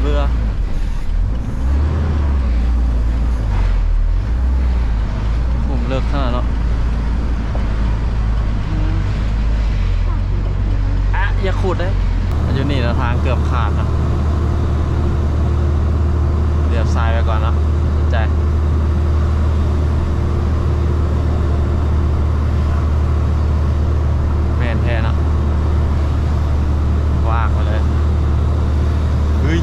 ເບື່ອ ຂຸມເລິກຂະໜາດເນາະ. ອະ ຢ່າຂຸດເດ້. ຢູ່ນີ້ລະທາງເກືອບຂາດນະ. ລຽບຊາຍໄປກ່ອນເນາະ. ໃຈ ແມ່ນແທ້ເນາະ. ກວ້າງມາເລີຍ. ເຮີ້ຍ.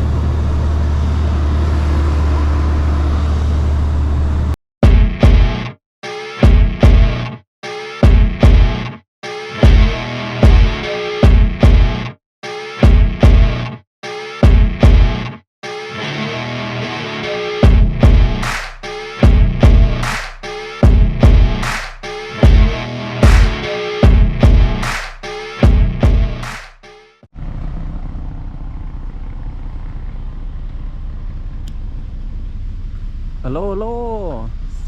ອາໂລ ໂລ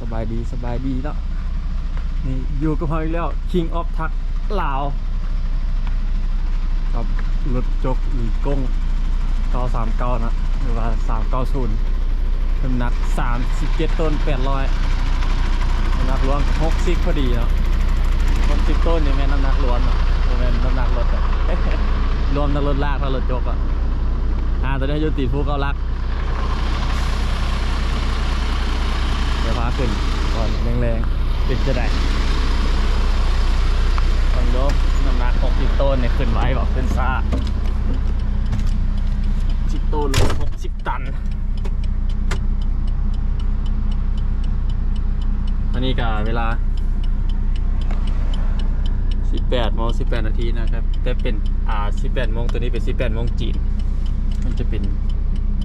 ສະບາຍດີ ສະບາຍດີເນາະ. ນີ້ຢູ່ກັບເຮົາອີກແລ້ວ ຄິງອອບທຣັກລາວ ກັບລົດຈົກອີກົງເກົ້າສາມເກົ້າເນາະ ຫຼືວ່າສາມເກົ້າສູນ ນ້ຳໜັກສາມສິບເຈັດໂຕນແປດຮ້ອຍ ນ້ຳໜັກລວມຫົກສິບພໍດີເນາະ. ຫົກສິບໂຕນນີ້ແມ່ນນ້ຳໜັກລວມເນາະ ບໍ່ແມ່ນນ້ຳໜັກລົດ ລວມທັງລົດລາກທັງລົດຈົກອະ. ອ່າ ຕອນນີ້ຢູ່ຕີນພູເກົ້າຫຼັກ ດຽວພາຂຶ້ນກ່ອນແລງໆ ເປັນຈັ່ງໃດ ເບິ່ງດູ ນ້ຳໜັກຫົກສິບໂຕນນີ້ຂຶ້ນໄວບໍ່ ຂຶ້ນຊ້າ? ຫົກສິບໂຕນ ຫຼື ຫົກສິບຕັນ. ຕອນນີ້ກະເວລາສິບແປດໂມງສິບແປດນາທີນະ ແຕ່ເປັນ ອ່າ ສິບແປດໂມງ ໂຕນີ້ເປັນສິບແປດໂມງຈີນ ມັນຈະເປັນ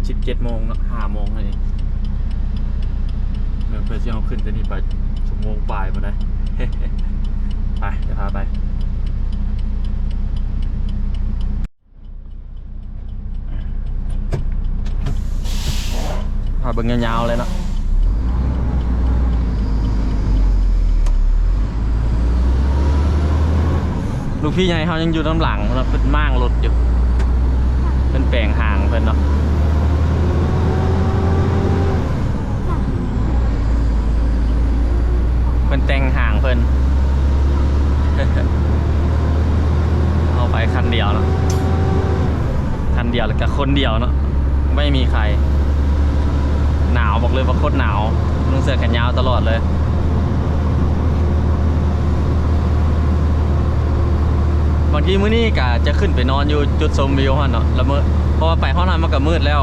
ສິບເຈັດໂມງເນາະ ຫ້າໂມງອັນນີ້. ເອີ ເພື່ອຊິເຮົາຂຶ້ນໂຕນີ້ໄປຊົ່ວໂມງປາຍພຸ້ນນະ. ໄປ ດຽວພາໄປ. ພາເບິ່ງຍາວໆເລີຍເນາະ. ລູກພີ່ໃຫຍ່ເຮົາຍັງຢູ່ນຳຫຼັງເນາະ ເພິ່ນມ້າງລົດຢູ່ ເພິ່ນແປງຫາງເພິ່ນເນາະ. ເພິ່ນແຕ່ງຫາງເພິ່ນ ເຮົາໄປຄັນດຽວເນາະ ຄັນດຽວ ແລ້ວກະຄົນດຽວເນາະ ໄມ່ມີໃຄ. ໜາວ ບອກເລີຍວ່າໂຄດໜາວ ນຸ່ງເສື້ອແຂນຍາວຕະຫຼອດເລີຍ. ບາງທີມື້ນີ້ກະຈະຂຶ້ນໄປນອນຢູ່ຈຸດຊົມວິວຫັ້ນເນາະ ລະເມີ ເພາະວ່າໄປຮອດຫັ້ນມັນກະມືດແລ້ວ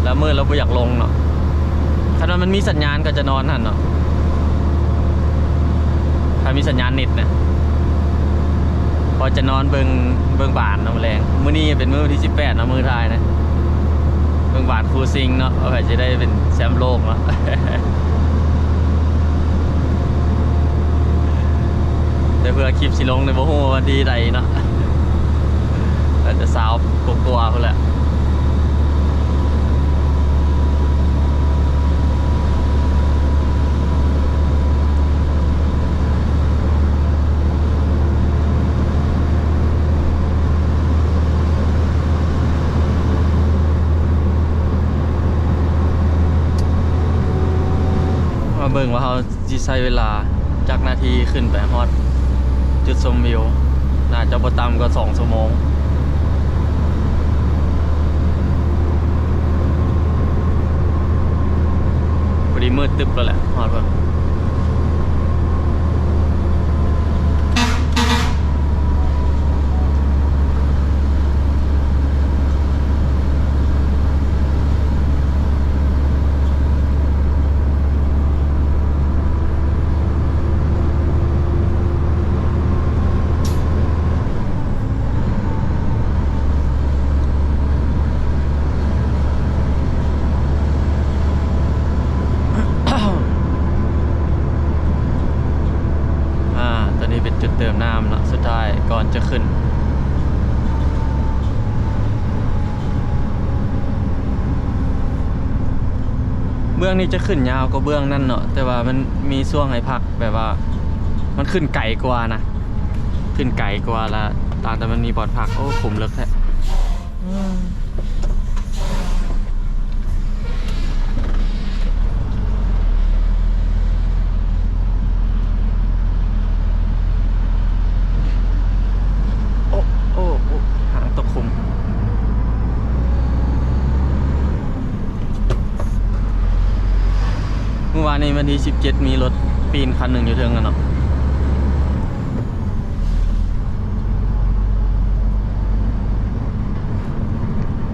ລະເມີດລະບໍ່ຢາກລົງເນາະ. ຄັນວ່າມັນມີສັນຍານກະຈະນອນຫັ້ນເນາະ ຖ້າມີສັນຍານເນັດນະ ພໍຈະນອນເບິ່ງ ເບິ່ງບານເນາະມື້ແລງ. ມື້ນີ້ເປັນມື້ທີສິບແປດເນາະ ມື້ທ້າຍນະ ເບິ່ງບານຄູ່ຊິງເນາະ ວ່າໃຜຊິໄດ້ເປັນແຊ້ມໂລກເນາະ. ແຕ່ເພື່ອຄລິບຊິລົງນີ້ບໍ່ຮູ້ວ່າວັນທີໃດເນາະ ອາດຈະຊາວກວ່າໆພຸ້ນແຫຼະ. ມາເບິ່ງວ່າເຮົາຊິໃຊ້ເວລາຈັກນາທີຂຶ້ນໄປຮອດຈຸດຊົມວິວ ໜ້າຈະບໍ່ຕ່ຳກວ່າສອງຊົ່ວໂມງ. ພໍດີມືດຕຶບແລ້ວແຫຼະ ຮອດພຸ້ນ. ອາ ຕອນນີ້ເປັນຈຸດເຕີມນ້ຳເນາະ ສຸດທ້າຍກ່ອນຈະຂຶ້ນ. ເບື້ອງນີ້ຈະຂຶ້ນຍາວກວ່າເບື້ອງນັ້ນເນາະ ແຕ່ວ່າມັນມີຊ່ວງໃຫ້ພັກ ແບບວ່າມັນຂຶ້ນໄກກວ່ານະ ຂຶ້ນໄກກວ່າ ລະຕ່າງແຕ່ມັນມີບ່ອນພັກ. ໂອ້ ຂຸມເລິກແທ້. ວານນີ້ວັນທີສິບເຈັດ ມີລົດປີ້ນຄັນໜຶ່ງຢູ່ເທິງຫັ້ນເນາະ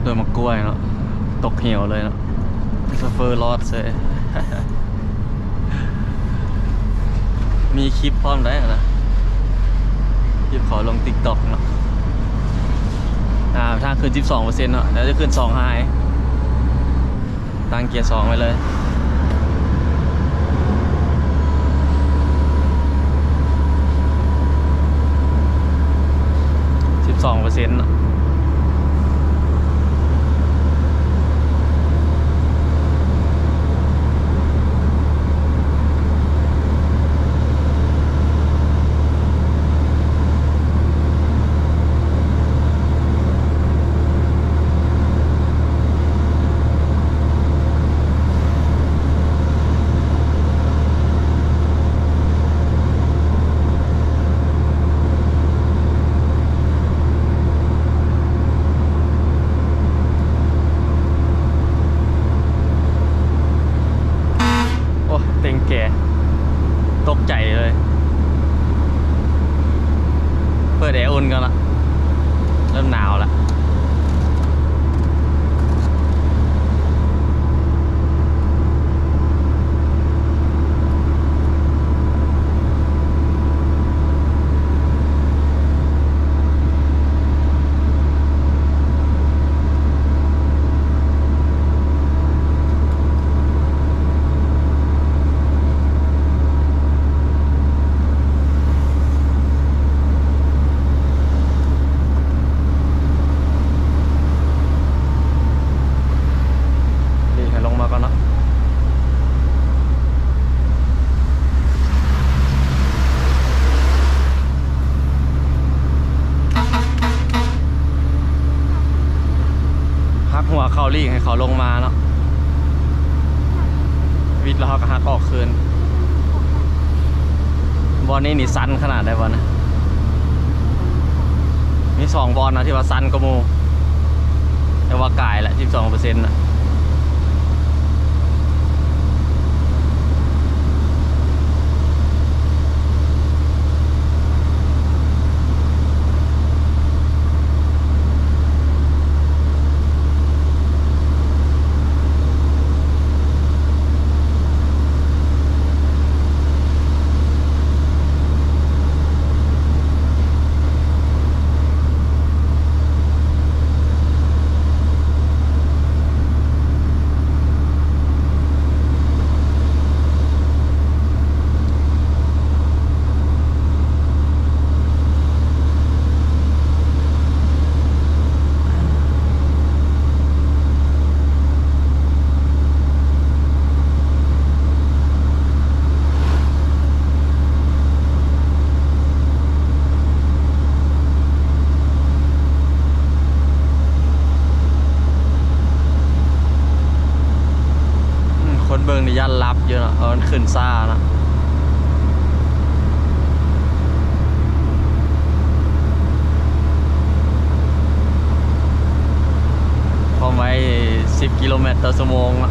ໂດນໝາກກ້ວຍເນາະ ຕົກເຫວເລີຍເນາະ ໂຊເຟີລອດເສີຍ ມີຄລິບພ້ອມໄດ໋ຫັ້ນນະ ຄລິບຂໍລົງຕິກຕັອກເນາະ ອ່າ ທາງຂຶ້ນສິບສອງເປີເຊັນເນາະ ດຽວຈະຂຶ້ນສອງໄຮ ຕັ້ງເກຍສອງໄວ້ເລີຍ ສິບສອງເປີເຊັນເນາະ. ໂອ້ ເຕັງແກ ຕົກໃຈເລີຍ ເປີດແອອຸ່ນກ່ອນລະ ເລີ່ມໜາວລະ. ນີ້ໃຫ້ລົງມາກ່ອນເນາະ ຫັກຫົວເຂົ້າຫຼີກໃຫ້ເຂົາລົງມາເນາະ ວິດແລ້ວເຮົາກໍຫັກອອກຄືນ. ບ່ອນນີ້ນີ້ຊັນຂະໜາດໃດບ່ອນນະ ມີສອງບ່ອນນະທີ່ວ່າຊັນກວ່າໝູ່ ແຕ່ວ່າກາຍລະສິບສອງເປີເຊັນນະ. ອືມ ຄົນເບິ່ງນີ້ຢ້ານຫຼັບຢູ່ເນາະ ເພາະມັນຂຶ້ນຊ້າເນາະ. ຄວາມໄວສິບກິໂລແມັດຕໍ່ຊົ່ວໂມງເນາະ.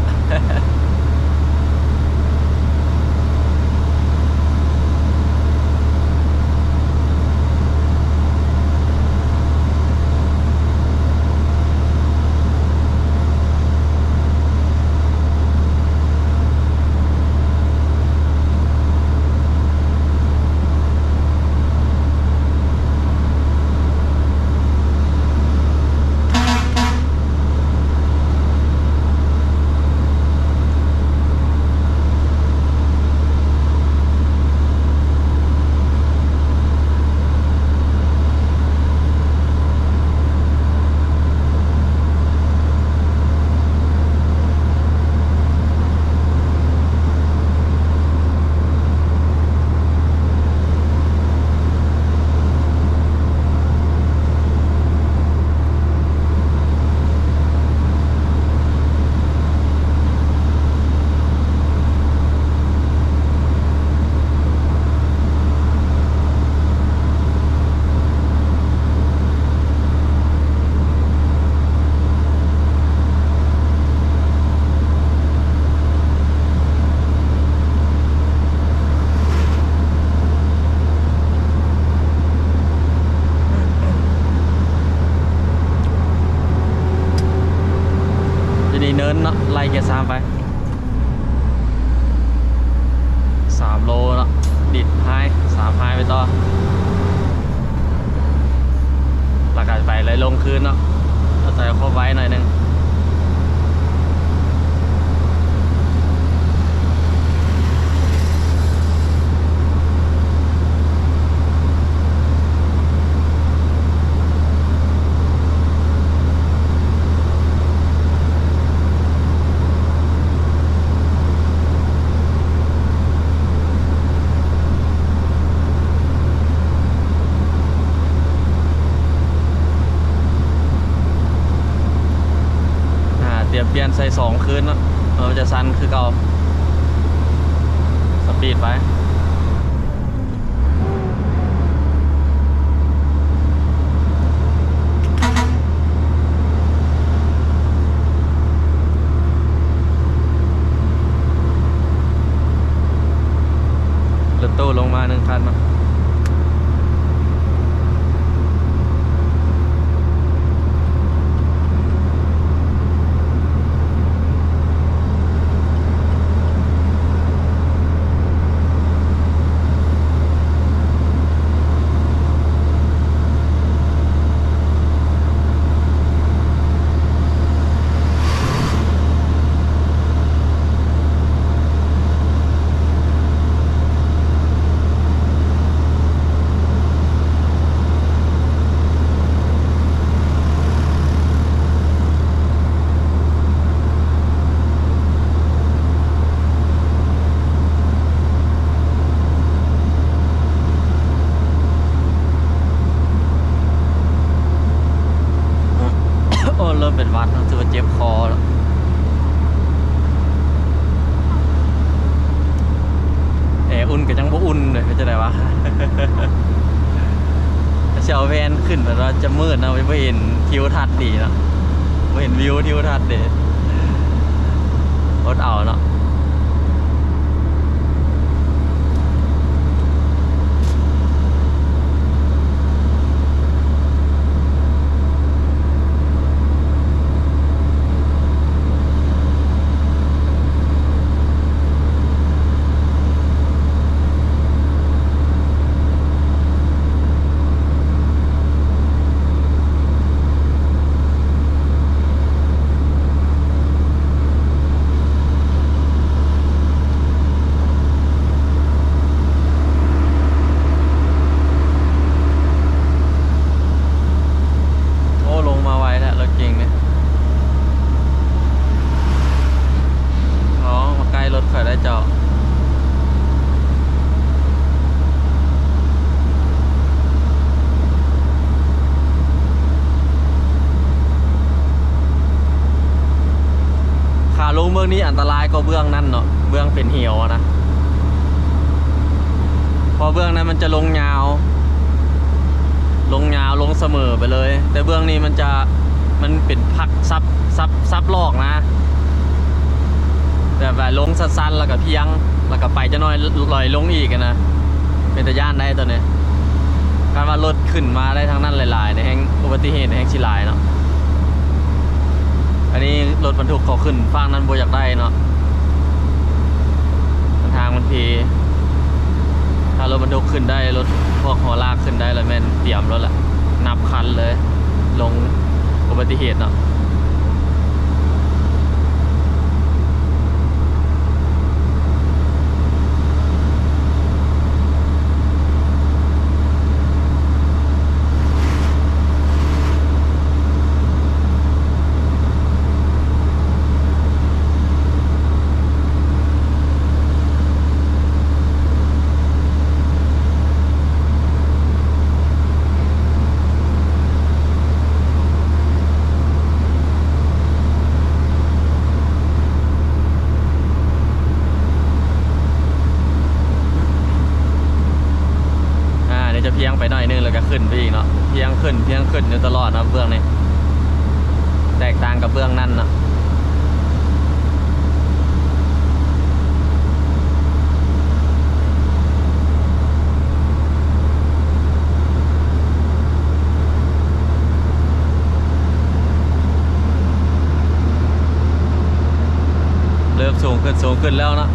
ດີເນີນເນາະ ໄລ່ເກຍສາມໄປ ສາມໂລເນາະ ດິດໄຮ ສາມໄຮໄປຕໍ່ ແລ້ວກໍໄປເລີຍລົງຄືນເນາະ ແຕ່ຄວາມໄວໜ້ອຍໜຶ່ງ. ອ່າ ຕຽມປ່ຽນໃສ່ສອງຄືນເນາະ ມັນຈະສັ່ນຄືເກົ່າ ສະປີດໄປ. ລົດຕູ້ລົງມາໜຶ່ງຄັນເນາະ. ໂອ້ ເລີ່ມເປັນຫວັດເນາະ ຖືວ່າເຈັບຄໍແລ້ວ. ແອອຸ່ນກໍຍັງບໍ່ອຸ່ນເລີຍ ເປັນຈັ່ງໃດວະ? ຊິເອົາແວ່ນຂຶ້ນ ແບບວ່າຈະມືດເນາະ ບໍ່ເຫັນທິວທັດດີເນາະ ບໍ່ເຫັນວິວທິວທັດເດ ອົດເອົາເນາະ. ໂອ້ ລົງມາໄວແທ້ ລົດເກັງນີ້. ອໍ ມາໃກ້ລົດຂ້ອຍແລ້ວເຈົ້າ. ຂາລົງເບື້ອງນີ້ອັນຕະລາຍກວ່າເບື້ອງນັ້ນເນາະ ເບື້ອງເປັນເຫວນະ ເພາະເບື້ອງນັ້ນມັນຈະລົງຍາວ ລົງຍາວ ລົງສະເໝີໄປເລີຍ ແຕ່ເບື້ອງນີ້ມັນຈະ ມັນເປັນພັກຊັບ ຊັບ ຊັບລອກນະ ແບບວ່າລົງສັ້ນໆ ແລ້ວກໍພຽງ ແລ້ວກໍໄປຈັກໜ້ອຍ ລອຍລົງອີກນະ ເປັນຕາຢ້ານໄດ໋ໂຕນີ້. ຄັນວ່າລົດຂຶ້ນມາໄດ້ທາງນັ້ນຫຼາຍໆ ນີ້ແຮ່ງອຸບັດຕິເຫດແຮ່ງຊິຫຼາຍເນາະ. ອັນນີ້ລົດບັນທຸກເຂົາຂຶ້ນຝັ່ງນັ້ນບໍ່ຢາກໄດ້ເນາະ ທາງມັນເພ. ຖ້າລົດບັນທຸກຂຶ້ນໄດ້ ລົດພວກຫົວລາກຂຶ້ນໄດ້ ລະແມ່ນຕຽມໂລດລະ ນັບຄັນເລີຍ ລົງອຸບັດຕິເຫດເນາະ. ອ່າ ດຽວຈະພຽງໄປໜ້ອຍໜຶ່ງ ແລ້ວກໍຂຶ້ນໄປອີກເນາະ ພຽງຂຶ້ນ ພຽງຂຶ້ນຢູ່ຕະຫຼອດເນາະ ເບື້ອງນີ້ ແຕກຕ່າງກັບເບື້ອງນັ້ນເນາະ. ໂ ສູງຂຶ້ນ ສູງຂຶ້ນແລ້ວເນາະ.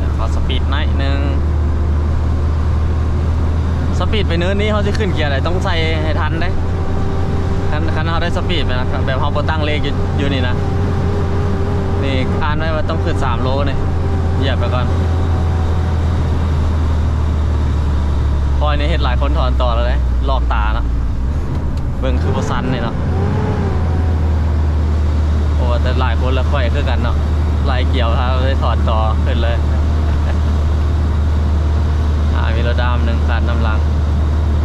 ດຽວຂໍສະປີດໜ້ອຍໜຶ່ງ. ສະປີດໄປເນີນນີ້ ເຮົາຊິຂຶ້ນເກຍໃດ? ຕ້ອງໃສ່ໃຫ້ທັນເດ້. ຄັນ ຄັນເຮົາໄດ້ສະປີດໄປນະ ແບບເຮົາບໍ່ຕັ້ງເລກຢູ່ ຢູ່ນີ້ນະ. ນີ້ອ່ານໄວ້ວ່າຕ້ອງຂຶ້ນສາມໂລນີ້ ຢຽບໄປກ່ອນ. ຂ້ອຍນີ້ເຮັດຫຼາຍຄົນຖອນຕໍ່ແລ້ວເດ້ ລອກຕາເນາະ. ເບິ່ງຄືບໍ່ສັ່ນນີ້ເນາະ. ໂອ້ ແຕ່ຫຼາຍຄົນລະຂ້ອຍຄືກັນເນາະ ໄລ່ກຽວຖ້າໄດ້ຖອນຕໍ່ຂຶ້ນເລີຍ. ອ່າ ມີລົດດຳໜຶ່ງຄັນນຳຫຼັງ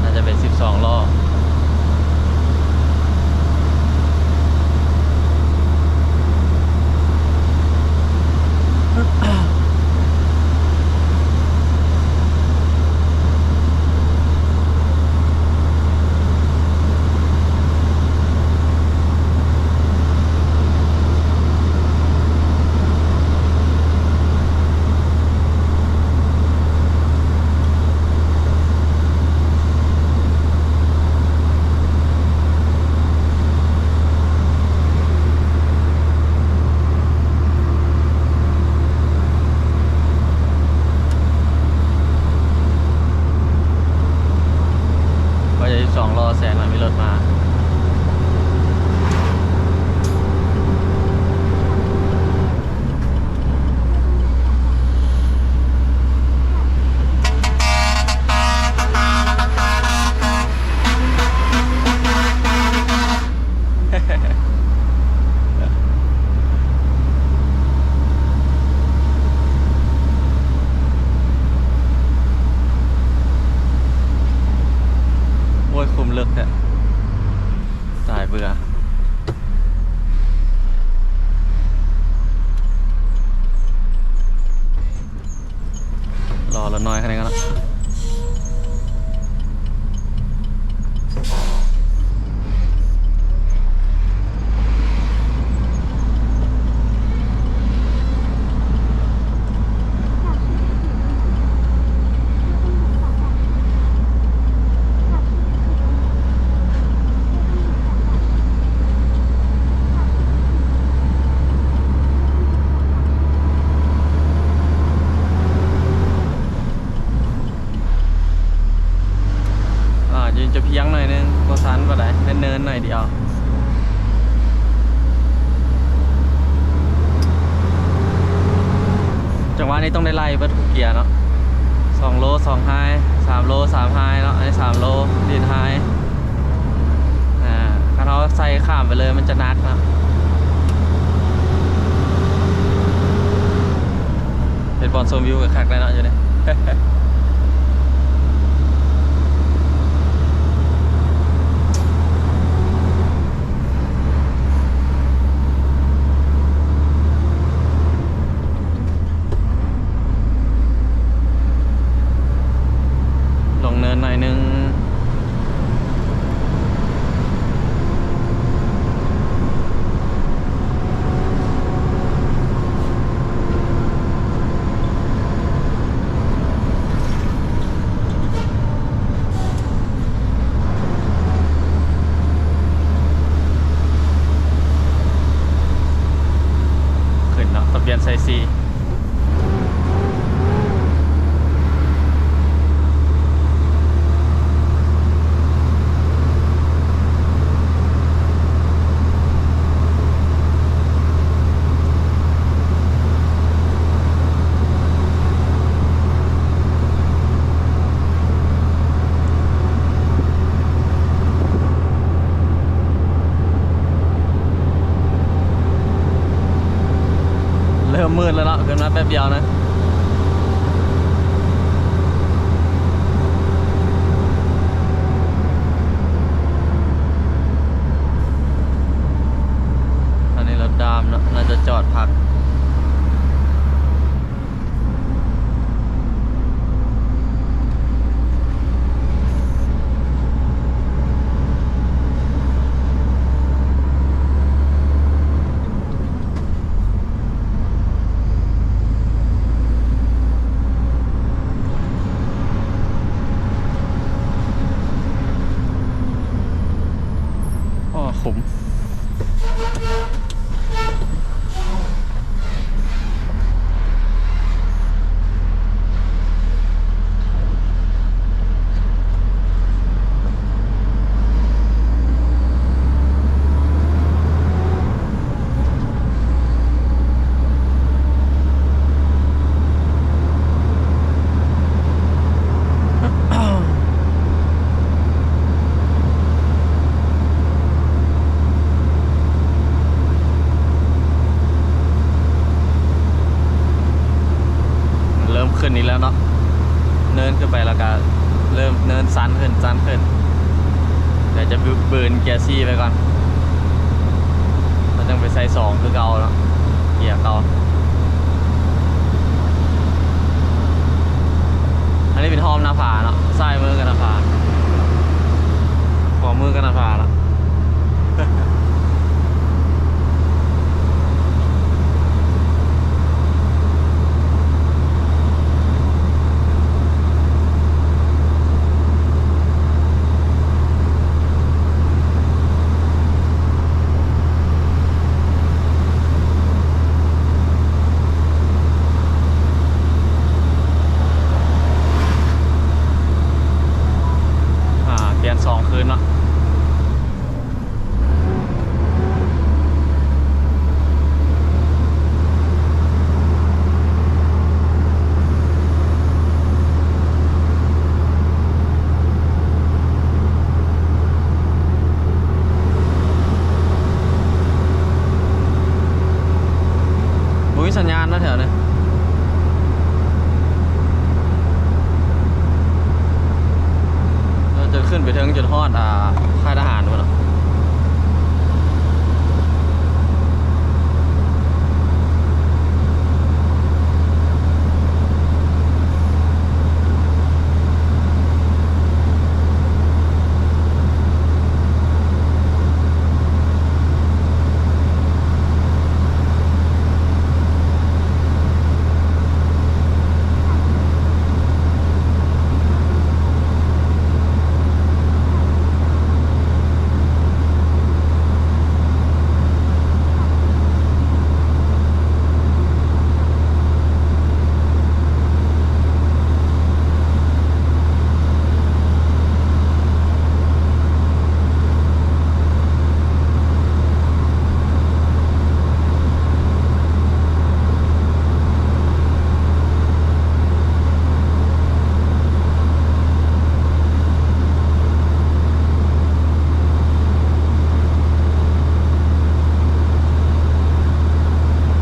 ໜ້າຈະເປັນສິບສອງລໍ້. ກໍຈະສິບສອງລໍ້ແຊງແລ້ວ ມີລົດມາ. ໂອ້ຍ ຂຸມເລິກແທ້ ຕາຍເບື່ອ. ລໍລົດນ້ອຍຄັນນີ້ກ່ອນເນາະ. ອ່າ ຈະພຽງໜ້ອຍໜຶ່ງ ບໍ່ຊັນປານໃດ ເນີນໆໜ້ອຍດຽວ. ຈັງຫວະນີ້ຕ້ອງໄດ້ໄລ່ເບິດທຸກເກຍເນາະ ສອງໂລສອງໄຮ ສາມໂລສາມໄຮເນາະ ອັນນີ້ສາມໂລ ດີດໄຮ. ອ່າ ຄັນເຮົາໃສ່ຂ້າມໄປເລີຍມັນຈະໜັກເນາະ. ເປັນບ່ອນຊົມວິວກໍຄັກແລ້ວເນາະຢູ່ນີ້. ລົງເນີນໜ້ອຍໜຶ່ງ. ຂຶ້ນເນາະ ທະບຽນໄຊສີ. ເລີ່ມມືດແລ້ວເນາະ ຂຶ້ນມາແປັບດຽວນະ. ອັນນີ້ລົດດາມເນາະ ໜ້າຈະຈອດພັກ. ຂຶ້ນອີກແລ້ວເນາະ ເນີນຂຶ້ນໄປແລ້ວກະເລີ່ມເນີນຊັນຂຶ້ນ ຊັນຂຶ້ນ. ດຽວຈະບືນເກຍສີ່ໄປກ່ອນ ແລ້ວຈັ່ງໄປໃສ່ສອງຄືເກົ່າເນາະ ເກຍເກົ່າ. ອັນນີ້ເປັນຮ່ອມໜ້າຜາເນາະ ຊ້າຍມືກັບໜ້າຜາ ຂວາມືກັບໜ້າຜາເນາະ. ອ່າ ປ່ຽນສອງຄືນເນາະ. ບໍ່ມີສັນຍານນະແຖວນີ້ ເຮົາຈະຂຶ້ນໄປເທິງຈົນຮອດ ອ່າ ຄ້າຍທະຫານພຸ້ນເນາະ.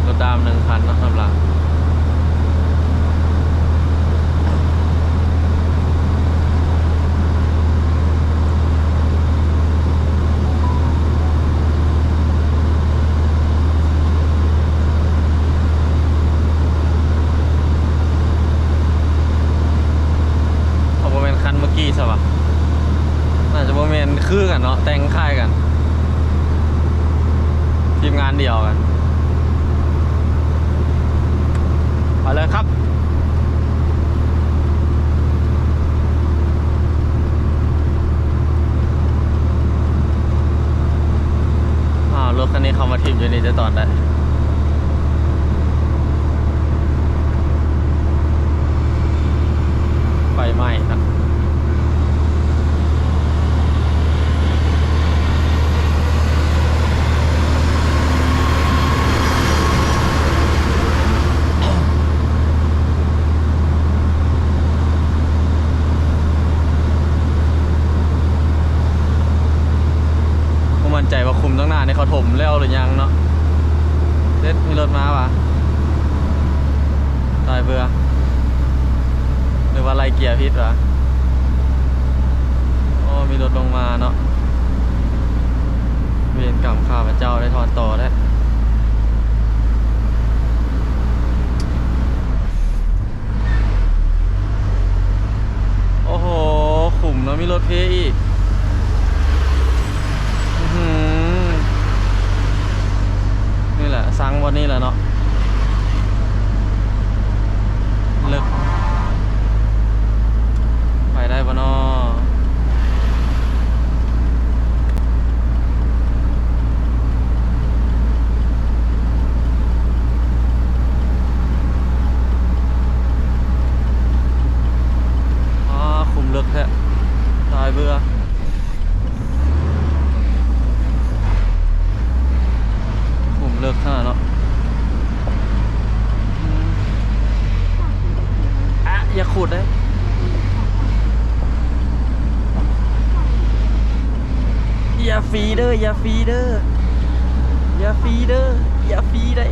ລົດດຳໜຶ່ງຄັນເນາະ ນຳຫຼັງ. ເອົາ ບໍ່ແມ່ນຄັນເມື່ອກີ້ຊະຫວາ? ໜ້າຈະບໍ່ແມ່ນ ຄືກັນເນາະ ແຕ່ງຄ້າຍກັນ ທີມງານດຽວກັນ. ໄປເລີຍຄັບ. ອ້າວ ລົດຄັນນີ້ເຂົ້າມາຖິ້ມຢູ່ນີ້ແຕ່ຕອນໃດ? ໄຟໄໝ້ເນາະ. ບໍ່ໝັ້ນໃຈວ່າຂຸມທາງໜ້ານີ້ເຂົາຖົມແລ້ວຫຼືຍັງເນາະ. ເດັດ ມີລົດມາຫວາ? ຕາຍເບື່ອ ຫຼືວ່າໄລ່ເກຍຜິດຫວາ? ໂອ້ ມີລົດລົງມາເນາະ. ເວນກຳ ຂ້າພະເຈົ້າໄດ້ທອນຕໍ່ແລ້ວ. ໂອ້ໂຫ ຂຸມເນາະ ມີລົດເພອີກ. ອືຫື ນີ້ແຫຼະ ຊັງບ່ອນນີ້ແຫຼະເນາະ ເລິກ ໄປໄດ້ບໍ່ນໍ? ອ້າ ຂຸມເລິກແທ້ ຕາຍເບື່ອ. ຂຸມເລິກຂະໜາດເນາະ. ອາ ຢ່າຂຸດເດ້ ຢ່າຟີເດີ ຢ່າຟີເດີ ຢ່າຟີເດີ ຢ່າຟີໄດ໋.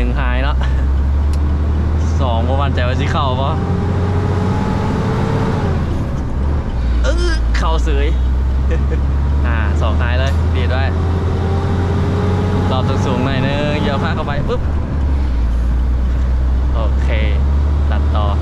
ໜຶ່ງຫາຍເນາະ ສອງບໍ່ໝັ້ນໃຈວ່າຊິເຂົ້າບໍ່ ເອີ ເຂົ້າເສີຍ ອ່າ ສອງຫາຍເລີຍ ດີດໄວ້ ລອບສູງໆໜ້ອຍໜຶ່ງ ຢຽບພາດເຂົ້າໄປ ປຶບ ໂອເຄ ຕັດຕໍ່.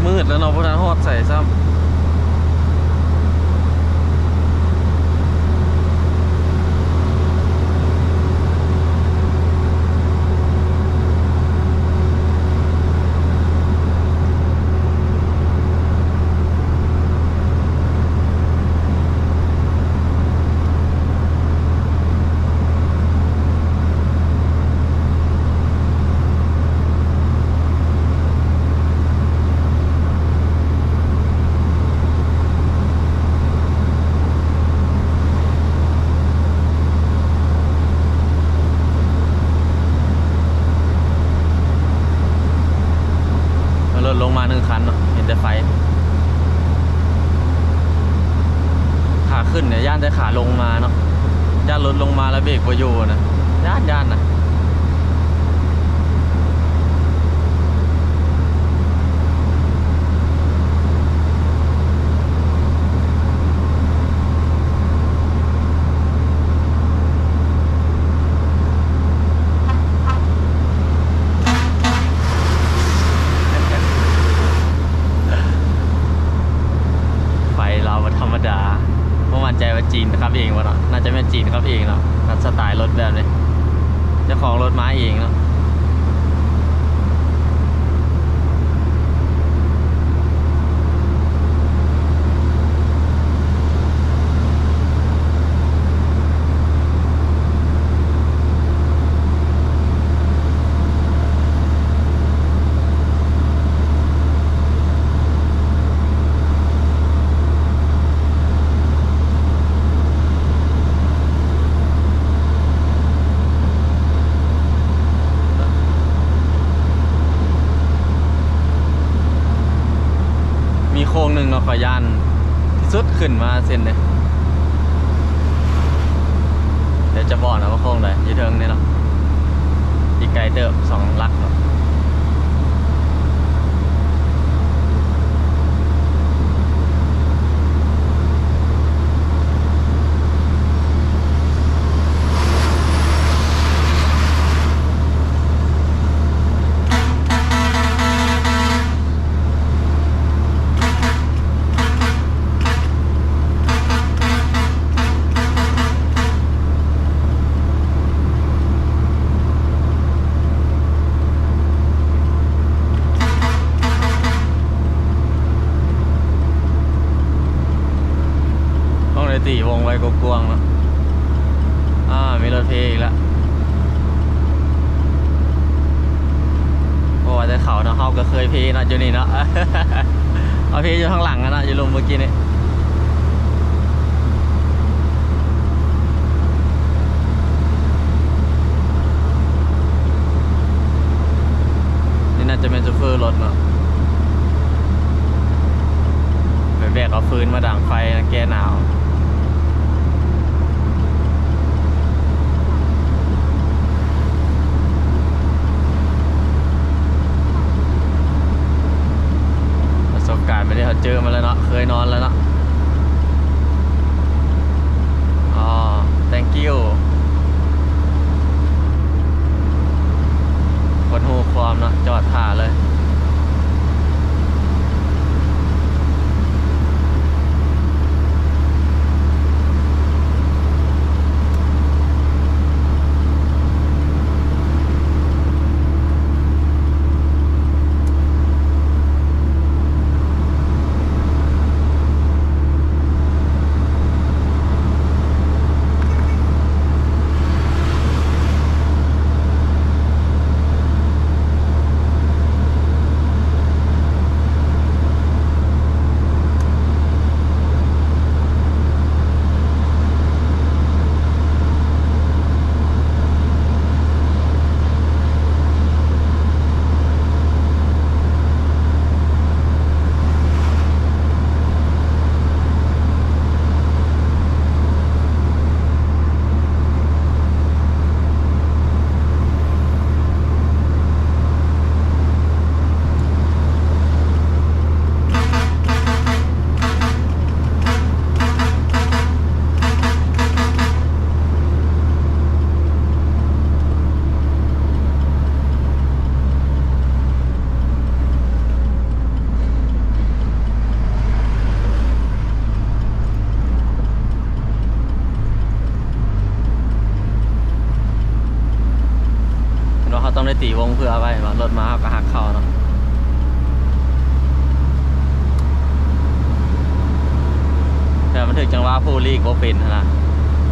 ມືດແລ້ວເນາະ ບໍ່ທັນຮອດໃສຊ້ຳ. ເອົາລົດລົງມາໜຶ່ງຄັນເນາະ ເຫັນແຕ່ໄຟ. ຂາຂຶ້ນນີ້ຢ້ານແຕ່ຂາລົງມາເນາະ ຢ້ານລົດລົງມາແລ້ວເບຣກບໍ່ຢູ່ນະ ຢ້ານ ຢ້ານນະ. ໄຟລາວບໍ່ທຳມະດາ ບໍ່ໝັ້ນໃຈວ່າຈີນຂັບເອງບໍ່ເນາະ ໜ້າຈະແມ່ນຈີນຂັບເອງເນາະ ຄັນສະໄຕລ໌ລົດແບບນີ້ ເຈົ້າຂອງລົດມາເອງເນາະ. ມີໂຄ້ງໜຶ່ງເນາະ ຂ້ອຍຢ້ານທີ່ສຸດ ຂຶ້ນມາເສັ້ນນີ້ ດຽວຈະບອກນະວ່າໂຄ້ງໃດ ຢູ່ເທິງນີ້ເນາະ ອີກໄກເຕີບ ສອງຫຼັກເນາະ. ຕ້ອງໄດ້ຕີວົງໄວ້ກວ້າງໆເນາະ. ອ່າ ມີລົດເພອີກແລ້ວ. ບໍ່ວ່າແຕ່ເຂົາເນາະ ເຮົາກໍເຄີຍເພເນາະ ຢູ່ນີ້ເນາະ ເຮົາເພຢູ່ທາງຫຼັງຫັ້ນເນາະ ຢູ່ລຸ່ມເມື່ອກີ້ນີ້. ນີ້ໜ້າຈະແມ່ນໂຊເຟີລົດເນາະ ໄປແບກເອົາຟືນມາດັງໄຟແກ້ໜາວ. ປະສົບການໄປເດ້ ເຮົາເຈີມາແລ້ວເນາະ ເຄີຍນອນແລ້ວເນາະ. ອໍ thank you ຄົນຮູ້ຄວາມເນາະ ຈອດຖ້າເລີຍ. ເ ຕີວົງເພື່ອໄວ້ວ່າລົດມາເຮົາກໍຫັກເຂົາເນາະ. ແຕ່ມັນຖືກຈັງຫວະຜູ້ຫຼີກບໍ່ເປັນຫັ້ນນະ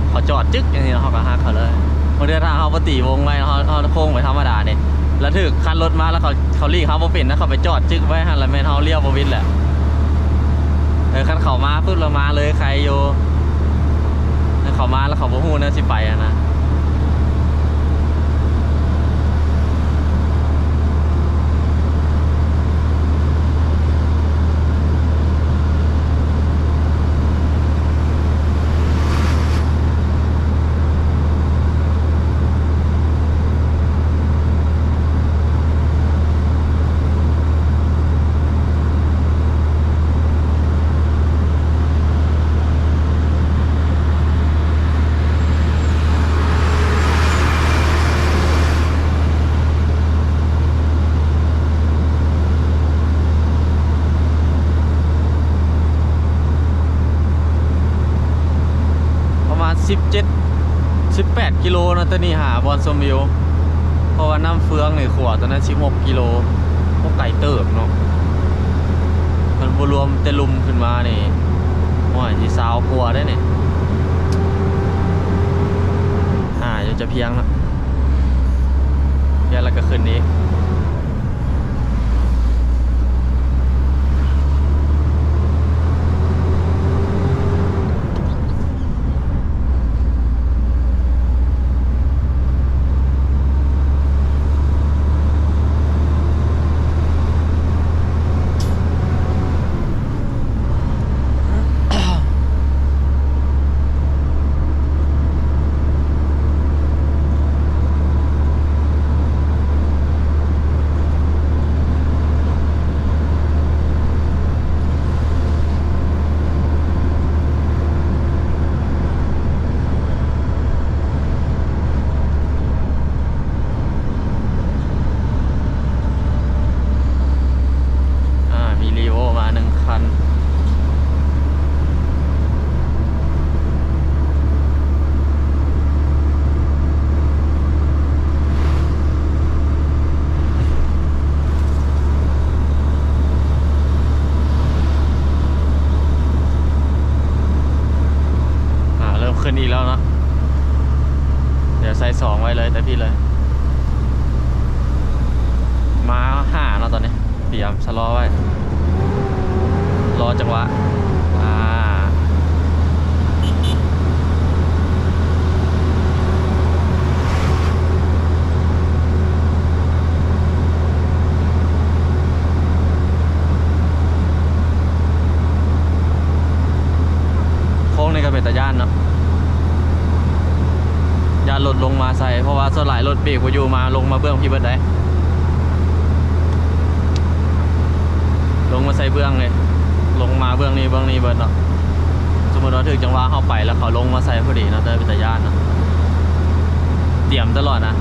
ເຂົາຈອດຈຶກຈັ່ງຊີ້ເນາະ ເຮົາກໍຫັກເຂົາເລີຍ. ບາງເທື່ອຖ້າເຮົາບໍ່ຕີວົງໄວ້ ເຮົາ ເຮົາໂຄ້ງໄປທຳມະດານີ້ ແລ້ວຖືກຄັນລົດມາ ແລ້ວເຂົາ ເຂົາຫຼີກເຮົາບໍ່ເປັນນະ ເຂົາໄປຈອດຈຶກໄວ້ຫັ້ນ ແລ້ວແມ່ນເຮົາລ້ຽວບໍ່ວິດແຫຼະ. ເອີ ຄັນເຂົາມາປຶບແລ້ວມາເລີຍໄຄຢູ່ ຄັນເຂົາມາແລ້ວເຂົາບໍ່ຮູ້ແນວຊິໄປຫັ້ນນະ. ປະມານສິບເຈັດ ສິບແປດກິໂລເນາະ ແຕ່ນີ້ຫາບ່ອນຊົມວິວ ເພາະວ່ານ້ຳເຟືອງນີ້ຂົວຕອນນັ້ນສິບຫົກກິໂລ ໂອ້ ໄກເຕີບເນາະ. ຄັນບໍ່ລວມແຕ່ລຸ່ມຂຶ້ນມານີ້ ໂອ້ຍ ຊິຊາວກວ່າໄດ໋ນີ້. ຫາຢູ່ຈະພຽງເນາະ ແລ້ວກໍຂຶ້ນອີກ. ອ່າ ມີຣີໂວມາໜຶ່ງຄັນ. ອ່າ ເລີ່ມຂຶ້ນອີກແລ້ວເນາະ ດຽວໃສ່ສອງໄວ້ເລີຍ ແຕ່ພີ້ເລີຍ ມາຫ້າເນາະຕອນນີ້. ຕຽມຊະລໍໄວ້ ລໍຈັງຫວະ ອ່າ ໂຄ້ງນີ້ກໍເປັນຕາຢ້ານເນາະ ຢ້ານລົດລົງມາໃສ່ ເພາະວ່າສ່ວນຫຼາຍລົດເບຣກບໍ່ຢູ່ ມາລົງມາເບື້ອງພີ້ເບິດໄດ໋. ລົງມາໃສ່ເບື້ອງເລີຍ ລົງມາເບື້ອງນີ້ ເບື້ອງນີ້ເບິດເນາະ. ສົມມຸດວ່າຖືກຈັງຫວະເຮົາໄປແລ້ວເຂົາລົງມາໃສ່ພໍດີເນາະ ແຕ່ເປັນຕາຢ້ານເນາະ. ຕຽມຕະຫຼອດນະ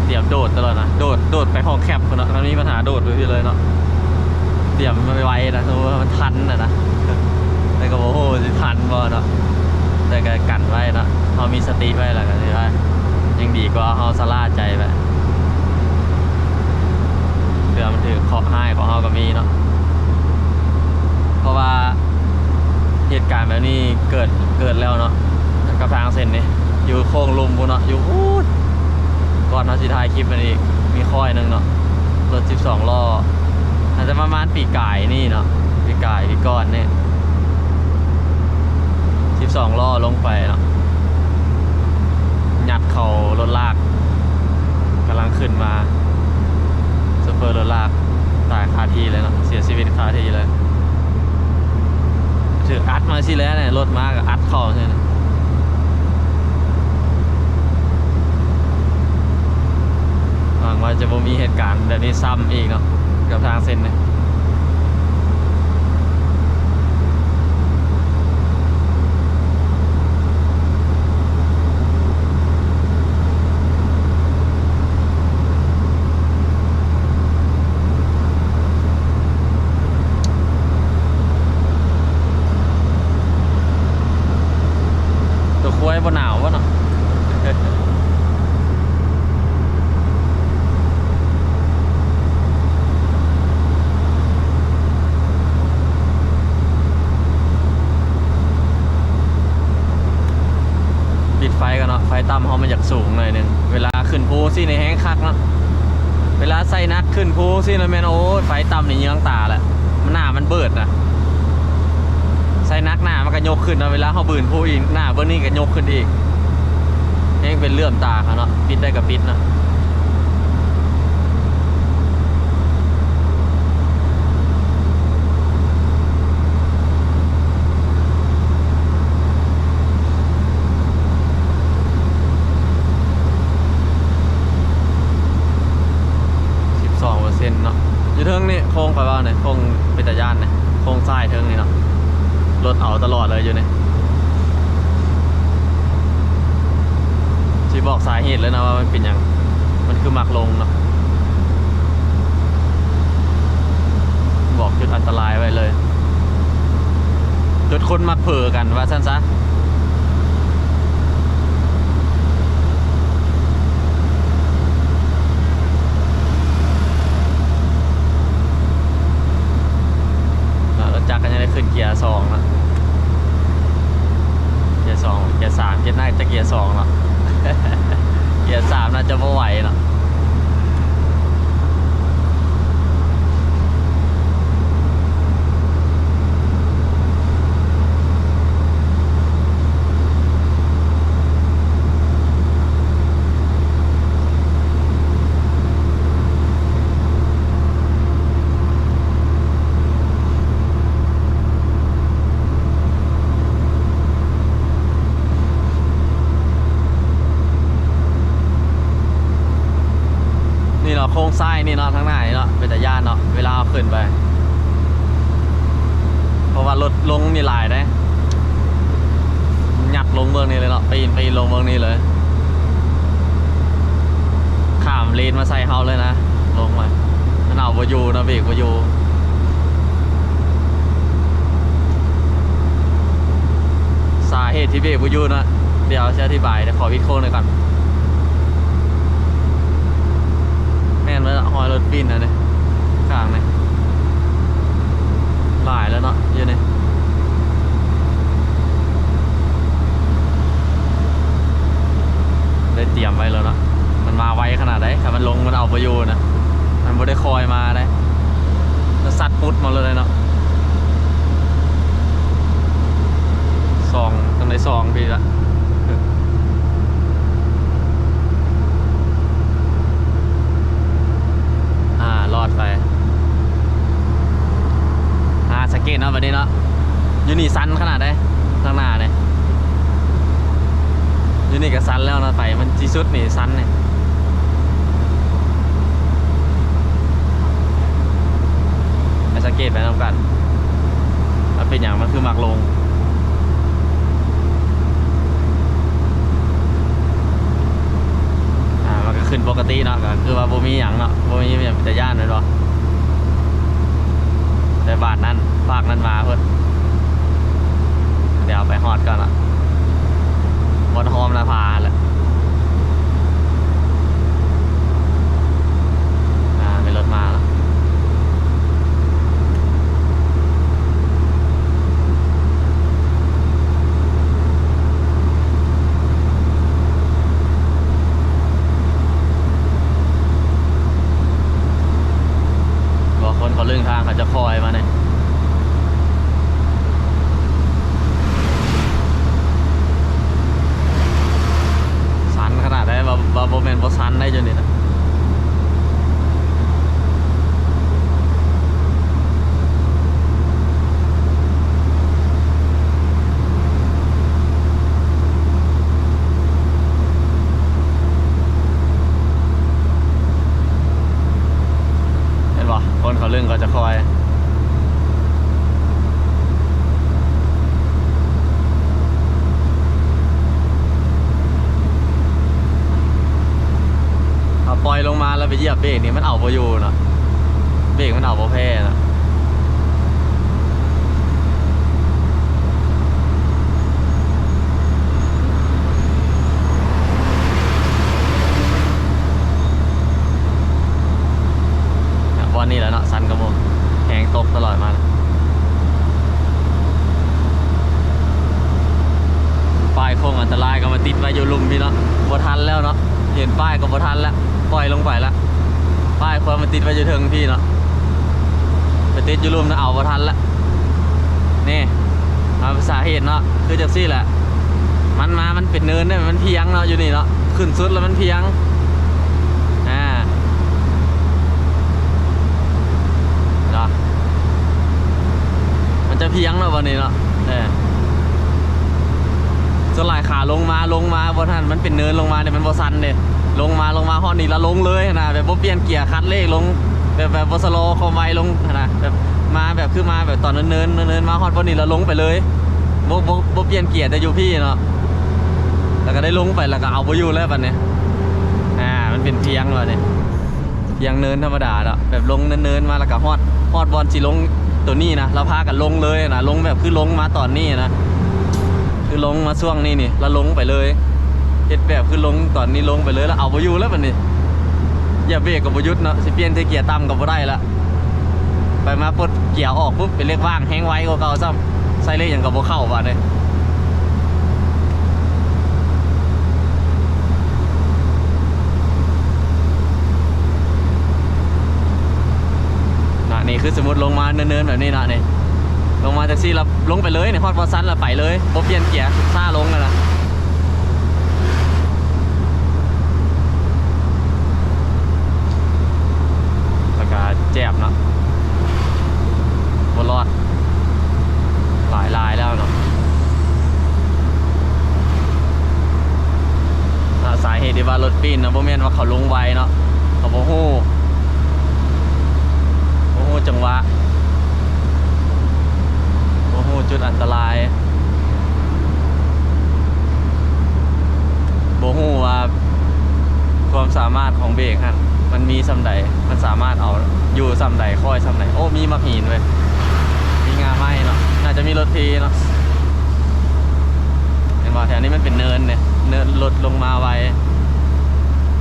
ຕຽມໂດດຕະຫຼອດນະ ໂດດ ໂດດໄປຫ້ອງແຄັບພຸ້ນເນາະ ຄັນມີບັນຫາໂດດໄປພີ້ເລີຍເນາະ. ຕຽມໄວ້ນະ ສົມມຸດວ່າມັນທັນນະນະ ແຕ່ກໍບໍ່ຮູ້ຊິທັນບໍ່ເນາະ ແຕ່ກໍກັນໄວ້ເນາະ ເຮົາມີສະຕິໄວ້ແລ້ວກໍຖືວ່າຍັງດີກວ່າເຮົາຊະລ່າໃຈໄປ. ເທື່ອມັນຖືກເຄາະຮ້າຍຂອງເຮົາກໍມີເນາະ ເພາະວ່າເຫດການແບບນີ້ເກີດ ເກີດແລ້ວເນາະ ກັບທາງເສັ້ນນີ້ ຢູ່ໂຄ້ງລຸ່ມພຸ້ນເນາະ ຢູ່ພຸ້ນ ກ່ອນເຮົາຊິຖ່າຍຄລິບອັນນີ້ມີຄ້ອຍໜຶ່ງເນາະ ລົດສິບສອງລໍ້ ອາດຈະປະມານປີກາຍນີ້ເນາະ ປີກາຍ ປີກ່ອນນີ້ ສິບສອງລໍ້ລົງໄປເນາະ ຍັດເຂົ້າລົດລາກ ກຳລັງຂຶ້ນມາ ໂຊເຟີລົດລາກຕາຍຄາທີ່ເລີຍເນາະ ເສຍຊີວິດຄາທີ່ເລີຍ. ຖືກອັດມາຊີ້ແຫຼະ ລົດມາກໍອັດເຂົ້າຊີ້. ຫວັງວ່າຈະບໍ່ມີເຫດການແບບນີ້ຊ້ຳອີກເນາະ ກັບທາງເສັ້ນນີ້. ຕົວຄວາຍບໍ່ໜາວບໍ່ເນາະ? ໄຟຕ່ຳເຮົາມັນຢາກສູງໜ້ອຍໜຶ່ງ ເວລາຂຶ້ນພູຊີ້ນີ້ແຮງຄັກເນາະ. ເວລາໃສ່ໜັກຂຶ້ນພູຊີ້ນະແມ່ນ ໂອ້ຍ ໄຟຕ່ຳນີ້ເຍືອງຕາແຫຼະ ມັນ ໜ້າມັນເບີດນະ. ໃສ່ໜັກໜ້າມັນກະຍົກຂຶ້ນເນາະ ເວລາເຮົາບືນພູອີກ ໜ້າເບິ່ງນີ້ກະຍົກຂຶ້ນອີກ ແຮງເປັນເຫຼື້ອມຕາເຂົາເນາະ. ປິດໄດ້ກະປິດເນາະ. ສິບສອງເປີເຊັນເນາະ ຢູ່ເທິງນີ້ໂຄ້ງ ຂ້ອຍວ່ານີ້ໂຄ້ງເປັນຕາຢ້ານນີ້ ໂຄ້ງຊ້າຍເທິງນີ້ເນາະ ລົດເອົາຕະຫຼອດເລີຍຢູ່ນີ້. ຊິບອກສາເຫດເລີຍນະວ່າມັນເປັນຫຍັງ ມັນຄືມັກລົງເນາະ. ບອກຈຸດອັນຕະລາຍໄວ້ເລີຍ ຈຸດຄົນມັກເຜີກັນວ່າຊັ້ນຊະ. ອ່າ ລົດຈັກກະຍັງໄດ້ຂຶ້ນເກຍສອງເນາະ ເກຍສອງ ເກຍສາມ ເກຍ ໜ້າຈະເກຍສອງເນາະ ເກຍສາມໜ້າຈະບໍ່ໄຫວເນາະ. ນີ້ເນາະ ໂຄ້ງຊ້າຍນີ້ເນາະ ທາງໜ້ານີ້ເນາະ ເປັນຕາຢ້ານເນາະ ເວລາເຮົາຂຶ້ນໄປ ເພາະວ່າລົດລົງນີ້ຫຼາຍເດ້ ຍັດລົງເບື້ອງນີ້ເລີຍເນາະ ປີນ ປີນລົງເບື້ອງນີ້ເລີຍ ຂ້າມເລນມາໃສ່ເຮົາເລີຍນະ ລົງມາ ມັນເອົາບໍ່ຢູ່ເນາະ ເບກບໍ່ຢູ່. ສາເຫດທີ່ເບກບໍ່ຢູ່ເນາະ ດຽວຊິອະທິບາຍ ດຽວຂໍວິດໂຄ້ງໜ້ອຍກ່ອນ. ແມ່ນເບິດລະ ຮອຍລົດປິ່ນອັນນີ້ ຂ້າງນີ້ ຫຼາຍແລ້ວເນາະ ຢູ່ນີ້ ໄດ້ຕຽມໄວ້ແລ້ວເນາະ. ມັນມາໄວຂະໜາດໃດ ຖ້າມັນລົງມັນເອົາບໍ່ຢູ່ນະ ມັນບໍ່ໄດ້ຄອຍມາເດ້ ມັນຊັດປຸດມາເລີຍເນາະ. ສອງ ຕ້ອງໄດ້ສອງພີ້ລະ ອ່າ ລອດໄປ ອ່າ ສັງເກດເນາະ ບາດນີ້ເນາະ ຢູ່ນີ້ຊັນຂະໜາດໃດ ທາງໜ້ານີ້ ຢູ່ນີ້ກະຊັນແລ້ວເນາະ ໄປມັນຊິສຸດນີ້ຊັນນີ້ ໃຫ້ສັງເກດໄປນຳກັນ ມັນເປັນຫຍັງ ມັນຄືມັກລົງ. ອ່າ ມັນກະຂຶ້ນປົກກະຕິເນາະ ກະຄືວ່າບໍ່ມີຫຍັງເນາະ ບໍ່ມີຫຍັງເປັນຕາຢ້ານແມ່ນບໍ່? ແຕ່ບ້ານນັ້ນ ພາກນັ້ນມາພຸ້ນ ດຽວໄປຮອດກ່ອນລະ ບ່ອນຫ້ອມໜ້າຜາຫັ້ນແຫຼະ. ອ່າ ມີລົດມາລະ ບໍ່ ຄົນເຂົາເລິ້ງທາງ ເຂົາຈະຄອຍມານີ້. ຊັນຂະໜາດໃດ ວ່າ ວ່າບໍ່ແມ່ນບໍ່ຊັນໄດ໋ ຢູ່ນີ້ນະ. ເຫັນບໍ່? ຄົນເຂົາລຶ້ງເຂົາຈະຄ່ອຍ ເຮົາປ່ອຍລົງມາແລ້ວໄປຢຽບເບຣກນີ້ ມັນເອົາບໍ່ຢູ່ເນາະ ເບຣກມັນເອົາບໍ່ແພ້ເນາະ. ບ່ອນນີ້ແຫຼະເນາະ ຊັນກະໝູ່ ແຮງຕົກຕະຫຼອດມາ ປ ປ້າຍໂຄ້ງອັນຕະລາຍກໍມາຕິດໄວ້ຢູ່ລຸ່ມພີ້ເນາະ ບໍ່ທັນແລ້ວເນາະ ເຫັນປ້າຍກໍບໍ່ທັນແລ້ວ ປ່ອຍລົງໄປລະ ປ້າຍຄວນມາຕິດໄວ້ຢູ່ເທິງພີ້ເນາະ ໄປຕິດຢູ່ລຸ່ມນະ ເອົາບໍ່ທັນລະ ນີ້ ເອົາສາເຫດເນາະ ຄືຈັ່ງຊີ້ແຫຼະ ມັນມາ ມັນເປັນເນີນເດ້ ມັນພຽງເນາະ ຢູ່ນີ້ເນາະ ຂຶ້ນສຸດແລ້ວມັນພຽງ ອ່າ ເນາະ ມັນຈະພຽງເນາະ ບັດນີ້ເນາະ ເອີ ສ່ວນຫຼາຍຂາລົງມາ ລົງມາບໍ່ທັນ ມັນເປັນເນີນລົງມານີ້ ມັນບໍ່ຊັນເດ້ ລົງມາ ລົງມາຮອດນີ້ລະລົງເລີຍຫັ້ນນະ ແບບບໍ່ປ່ຽນເກຍ ຄັດເລກລົງ ແບບ ແບບບໍ່ຊະລໍຄວາມໄວລົງຫັ້ນນະ ແບບມາແບບ ຄືມາແບບຕອນເນີນໆ ເນີນໆ ມາຮອດບ່ອນນີ້ລະລົງໄປເລີຍ ບໍ່ ບໍ່ ບໍ່ປ່ຽນເກຍ ແຕ່ຢູ່ພີ້ເນາະ ແລ້ວກໍໄດ້ລົງໄປ ແລ້ວກໍເອົາບໍ່ຢູ່ແລ້ວບັດນີ້ ອ່າ ມັນເປັນພຽງບັດນີ້ ພຽງເນີນທຳມະດາເນາະ ແບບລົງເນີນໆ ມາ ແລ້ວກໍຮອດ ຮອດບ່ອນຊິລົງໂຕນີ້ນະ ລະພາກັນລົງເລີຍນະ ລົງແບບຄືລົງມາຕອນນີ້ນະ ຄືລົງມາຊ່ວງນີ້ນີ້ ລະລົງໄປເລີຍ ເຮັດແບບຄືລົງຕອນນີ້ລົງໄປເລີຍ ລະເອົາບໍ່ຢູ່ແລ້ວບັດນີ້ ຢາກເບຣກກໍບໍ່ຢຸດເນາະ ຊິປ່ຽນໃສ່ເກຍຕ່ຳກໍບໍ່ໄດ້ລະ ໄປມາປົດເກຍອອກປຸບ ເປັນເລກວ່າງແຮງໄວກວ່າເກົ່າຊ້ຳ ໃສ່ເລກຫຍັງກໍບໍ່ເຂົ້າບາດນີ້ ນະ ນີ້ຄືສົມມຸດລົງມາເນີນໆ ແບບນີ້ນະ ນີ້ ລົງມາຈັ່ງຊີ້ລະລົງໄປເລີຍນີ້ ຮອດບ່ອນຊັນລະໄປເລີຍ ບໍ່ປ່ຽນເກຍ ຊ້າລົງຫັ້ນນະ ແລ້ວກະແຈບເນາະ ບໍ່ລອດ ຫຼາຍໆ ແລ້ວເນາະ ສາເຫດທີ່ວ່າລົດປີ້ນນະ ບໍ່ແມ່ນວ່າເຂົາລົງໄວເນາະ ເຂົາບໍ່ຮູ້ ບໍ່ຮູ້ຈັງຫວະ ບໍ່ຮູ້ຈຸດອັນຕະລາຍ ບໍ່ຮູ້ວ່າຄວາມສາມາດຂອງເບຣກຫັ້ນ ມັນມີສ່ຳໃດ ມັນສາມາດເອົາຢູ່ສ່ຳໃດ ຄ່ອຍສ່ຳໃດ ໂອ້ ມີໝາກຫີນເວີຍ ມີງ່າໄມ້ເນາະ ໜ້າຈະມີລົດເພເນາະ ເຫັນບໍ່ ແຖວນີ້ມັນເປັນເນີນເດ້ ເນີນລົດລົງມາໄວ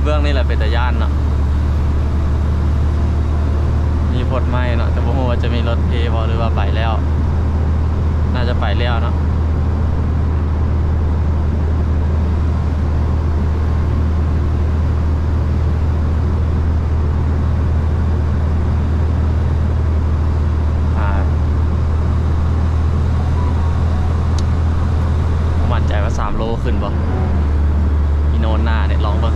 ເບື້ອງນີ້ແຫຼະເປັນຕາຢ້ານເນາະ ມີພົດໄມ້ເນາະ ແຕ່ບໍ່ຮູ້ວ່າຈະມີລົດເພບໍ່ ຫຼືວ່າໄປແລ້ວ ໜ້າຈະໄປແລ້ວເນາະ. ອ່າ ບໍ່ໝັ້ນໃຈວ່າສາມໂລຂຶ້ນບໍ່ ອີໂນນໜ້ານີ້ ລອງເບິ່ງ.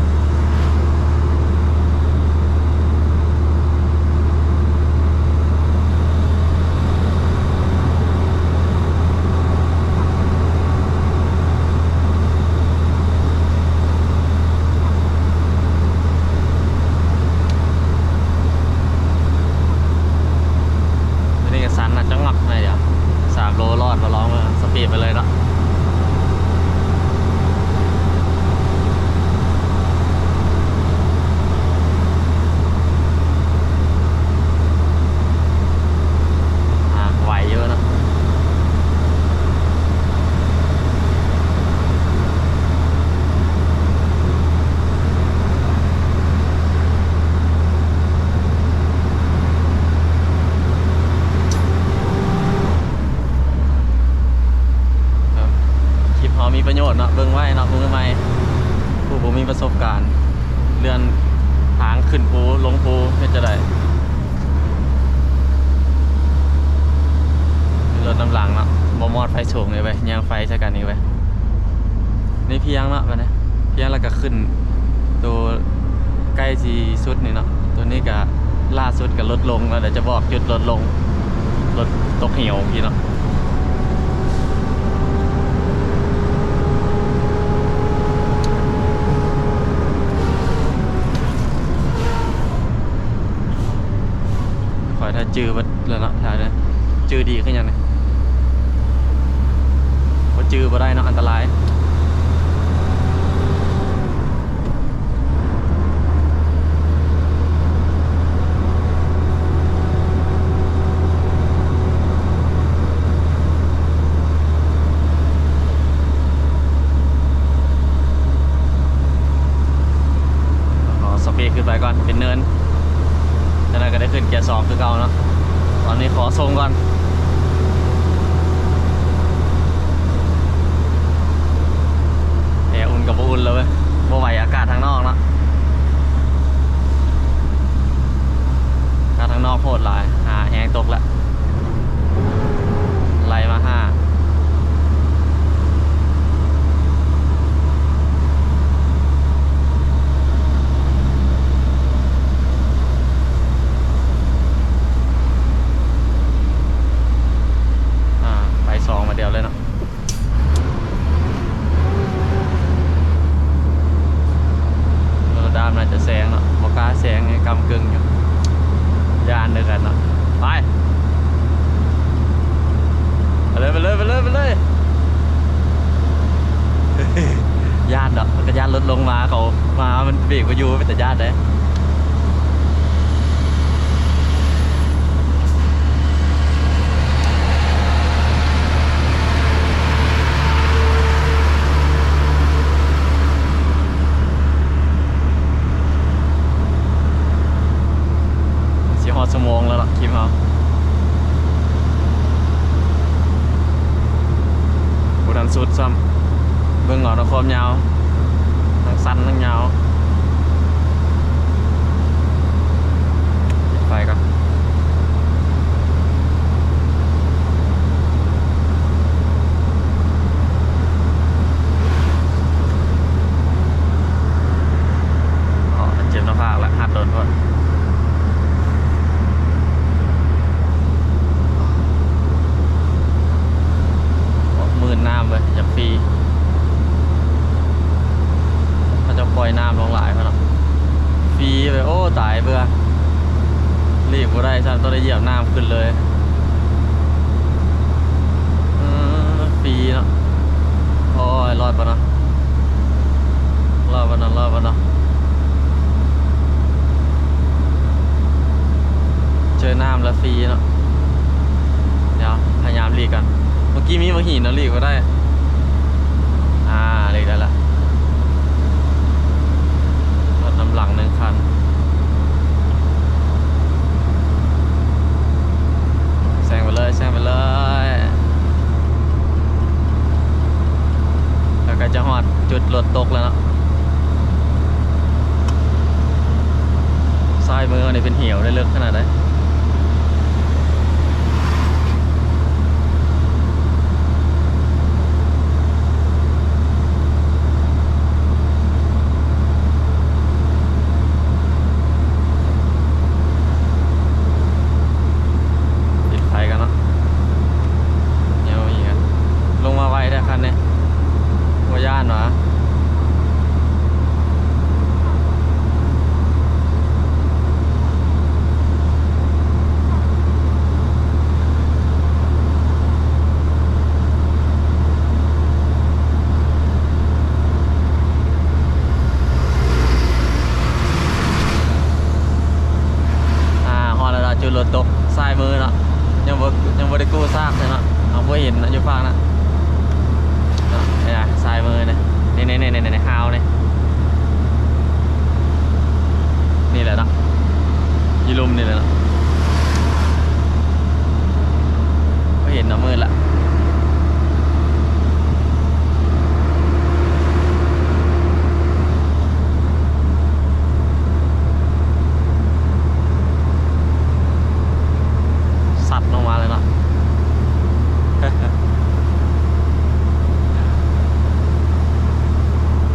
ໂຕນີ້ກໍສັ່ນນະ ຈະງອກໜ້ອຍດຽວ ສາມໂລລອດບໍ່ ລອງເບິ່ງ ສະປີດໄປເລີຍເນາະ. ອ່າ ໄວຢູ່ເນາະ. ຄລິບເຮົາມີປະໂຫຍດເນາະ ເບິ່ງໄວ້ເນາະ ມື້ໃໝ່ ຜູ້ບໍ່ມີປະສົບການ ເລື່ອນທາງຂຶ້ນພູລົງພູເຮັດຈັ່ງໃດ? ລົດນຳຫຼັງເນາະ ບໍ່ມອດໄຟສູງເລີຍເວີຍ ຍ່າງໄຟໃສ່ກັນອີກເວີຍ. ນີ້ພຽງເນາະ ບາດນີ້ພຽງ ແລ້ວກໍຂຶ້ນໂຕໃກ້ຊິສຸດນີ້ເນາະ. ໂຕນີ້ກໍລ່າສຸດກໍລົດລົງແລ້ວ ດຽວຈະບອກຈຸດລົດລົງ ລົດຕົກເຫວພີ້ເນາະ. ຂ້ອຍຖ້າຈື່ເບິດແລ້ວເນາະ ຖ້າເດີ ຈື່ດີຄືຫຍັງນີ້ ບໍ່ຈື່ບໍ່ໄດ້ເນາະ ອັນຕະລາຍ. ຂໍສະປີດຂຶ້ນໄປກ່ອນ ເປັນເນີນ ຈັ່ງໃດກໍໄດ້ຂຶ້ນເກຍສອງຄືເກົ່າເນາະ. ຕອນນີ້ຂໍສົ່ງກ່ອນ. ໂ ໄປເລີຍ ໄປເລີຍ ໄປເລີຍ. ຢ້ານເນາະ ຈັກກະຢ້ານລົດລົງມາ ເຂົາມາ ມັນເບຣກບໍ່ຢູ່ ເປັນຕາຢ້ານເດ້. ຊິຮອດຊົ່ວໂມງແລ້ວເນາະ ຄລິບເຮົາ ບໍ່ທັນສຸດຊ້ຳ. ເບິ່ງເອົາເນາະ ຄວາມຍາວ ທັງສັ້ນທັງຍາວ. ປິດໄຟກ່ອນ. ອໍ ເຈັບໜ້າຜາກລະ ຮັດໂດນໂພດ. ໝື່ນນ້ຳເວີຍ ຢາກຟຣີ ເຂົາເຈົ້າປ່ອຍນ້ຳລົງຫຼາຍພຸ້ນເນາະ ຟຣີເວີຍ. ໂອ້ ຕາຍເບື່ອ ຫຼີກບໍ່ໄດ້ຊ້ຳ ຕ້ອງໄດ້ຢຽບນ້ຳຂຶ້ນເລີຍ. ເອີ ຟຣີເນາະ. ໂອ້ຍ ລອດບໍ່ເນາະ ລອດບໍ່ເນາະ ລອດບໍ່ເນາະ. ເຈີນ້ຳລະຟຣີເນາະ. ດຽວພະຍາຍາມຫຼີກກ່ອນ ເມື່ອກີ້ມີບັກຫີນເນາະ ຫຼີກບໍ່ໄດ້. ອ່າ ຫຼີກໄດ້ລະ ລົດນຳຫຼັງໜຶ່ງຄັນ. ແຊງໄປເລີຍ ແຊງໄປເລີຍ ແລ້ວກໍຈະຮອດຈຸດລົດຕົກແລ້ວເນາະ. ຊ້າຍມືນີ້ເປັນເຫວເດ້ ເລິກຂະໜາດໃດ. ປິດໄຟກ່ອນເນາະ ຍັງບໍ່ມີກະ ລົງມາໄວແທ້ຄັນນີ້ ບໍ່ຢ້ານຫວາ? ອ່າ ຮອດແລ້ວເນາະ ຈຸດລົດຕົກ ຊ້າຍມືເນາະ ຍັງບໍ່ ຍັງບໍ່ໄດ້ກູ້ຊາກເທື່ອເນາະ. ເຮົາບໍ່ເຫັນເນາະ ຢູ່ຟາກນັ້ນເນາະ ນີ້ນະ ຊ້າຍມືນີ້ ນີ້ໆໆໆ ຮາວນີ້ ນີ້ແຫຼະເນາະ ຢູ່ລຸ່ມນີ້ແຫຼະເນາະ. ບໍ່ເຫັນເນາະ ມືດລະ. ສັດລົງມາເລີຍເນາະ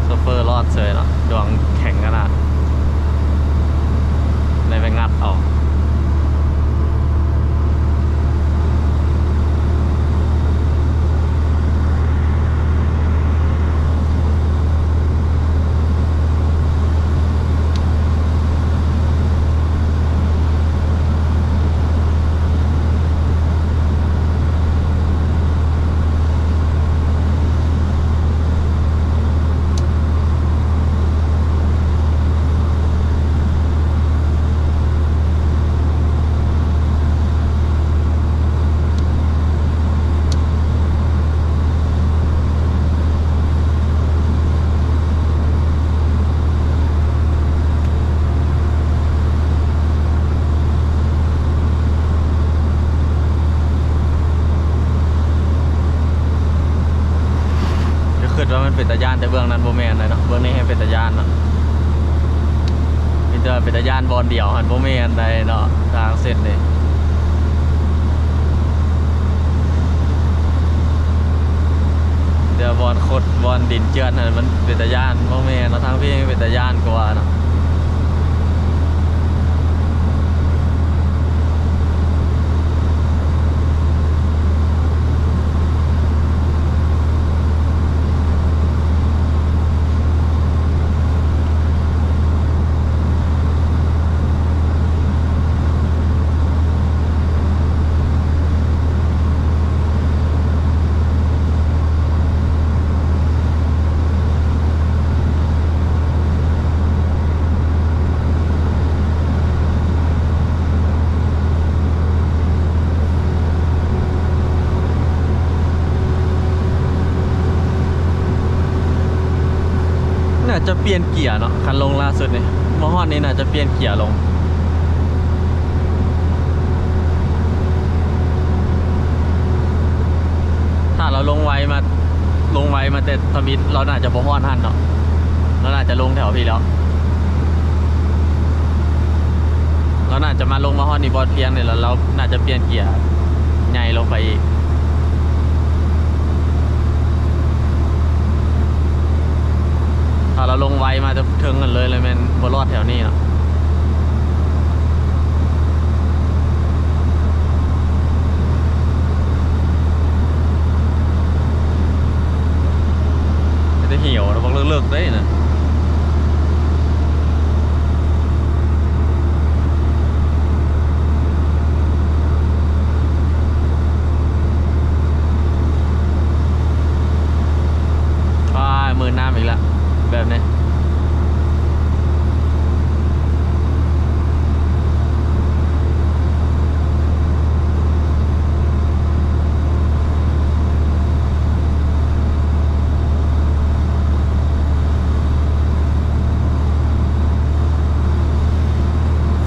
ໂຊເຟີລອດເສີຍເນາະ ດວງແຂງຂະໜາດ ໄດ້ໄປງັດເອົາ. ກໍຄິດວ່າມັນເປັນຕາຢ້ານ ແຕ່ເບື້ອງນັ້ນບໍ່ແມ່ນໃດເນາະ ເບື້ອງນີ້ແຮ່ງເປັນຕາຢ້ານເນາະ. ມີແຕ່ວ່າເປັນຕາຢ້ານບ່ອນດຽວຫັ້ນ ບໍ່ແມ່ນໃດເນາະ ທາງເສັ້ນນີ້ ແຕ່ບ່ອນຄົດ ບ່ອນດິນເຈື່ອນຫັ້ນ ມັນເປັນຕາຢ້ານ ບໍ່ແມ່ນເນາະ ທາງພີ້ເປັນຕາຢ້ານກວ່າເນາະ. ເ ຈະປ່ຽນເກຍເນາະ ຄັນລົງລ່າສຸດນີ້ ມາຮອດນີ້ໜ້າຈະປ່ຽນເກຍລົງ. ຖ້າລາວລົງໄວມາ ລົງໄວມາແຕ່ທຳອິດ ລາວໜ້າຈະບໍ່ຮອດຫັ້ນເນາະ ລາວໜ້າຈະລົງແຖວພີ້ແລ້ວ. ລາວໜ້າຈະມາລົງມາຮອດນີ້ ບໍ່ພຽງນີ້ ລາວໜ້າຈະປ່ຽນເກຍໃຫຍ່ລົງໄປອີກ. ຖ້າລາວລົງໄວມາແຕ່ເທິງຫັ້ນເລີຍ ລະແມ່ນບໍ່ລອດແຖວນີ້ເນາະ. ເປັນຕາຫ່ຽວ ບັກເລິກໆ ເດ້ນະ. ອ້າຍ ມືນ້ຳອີກລະ ແບບນີ້.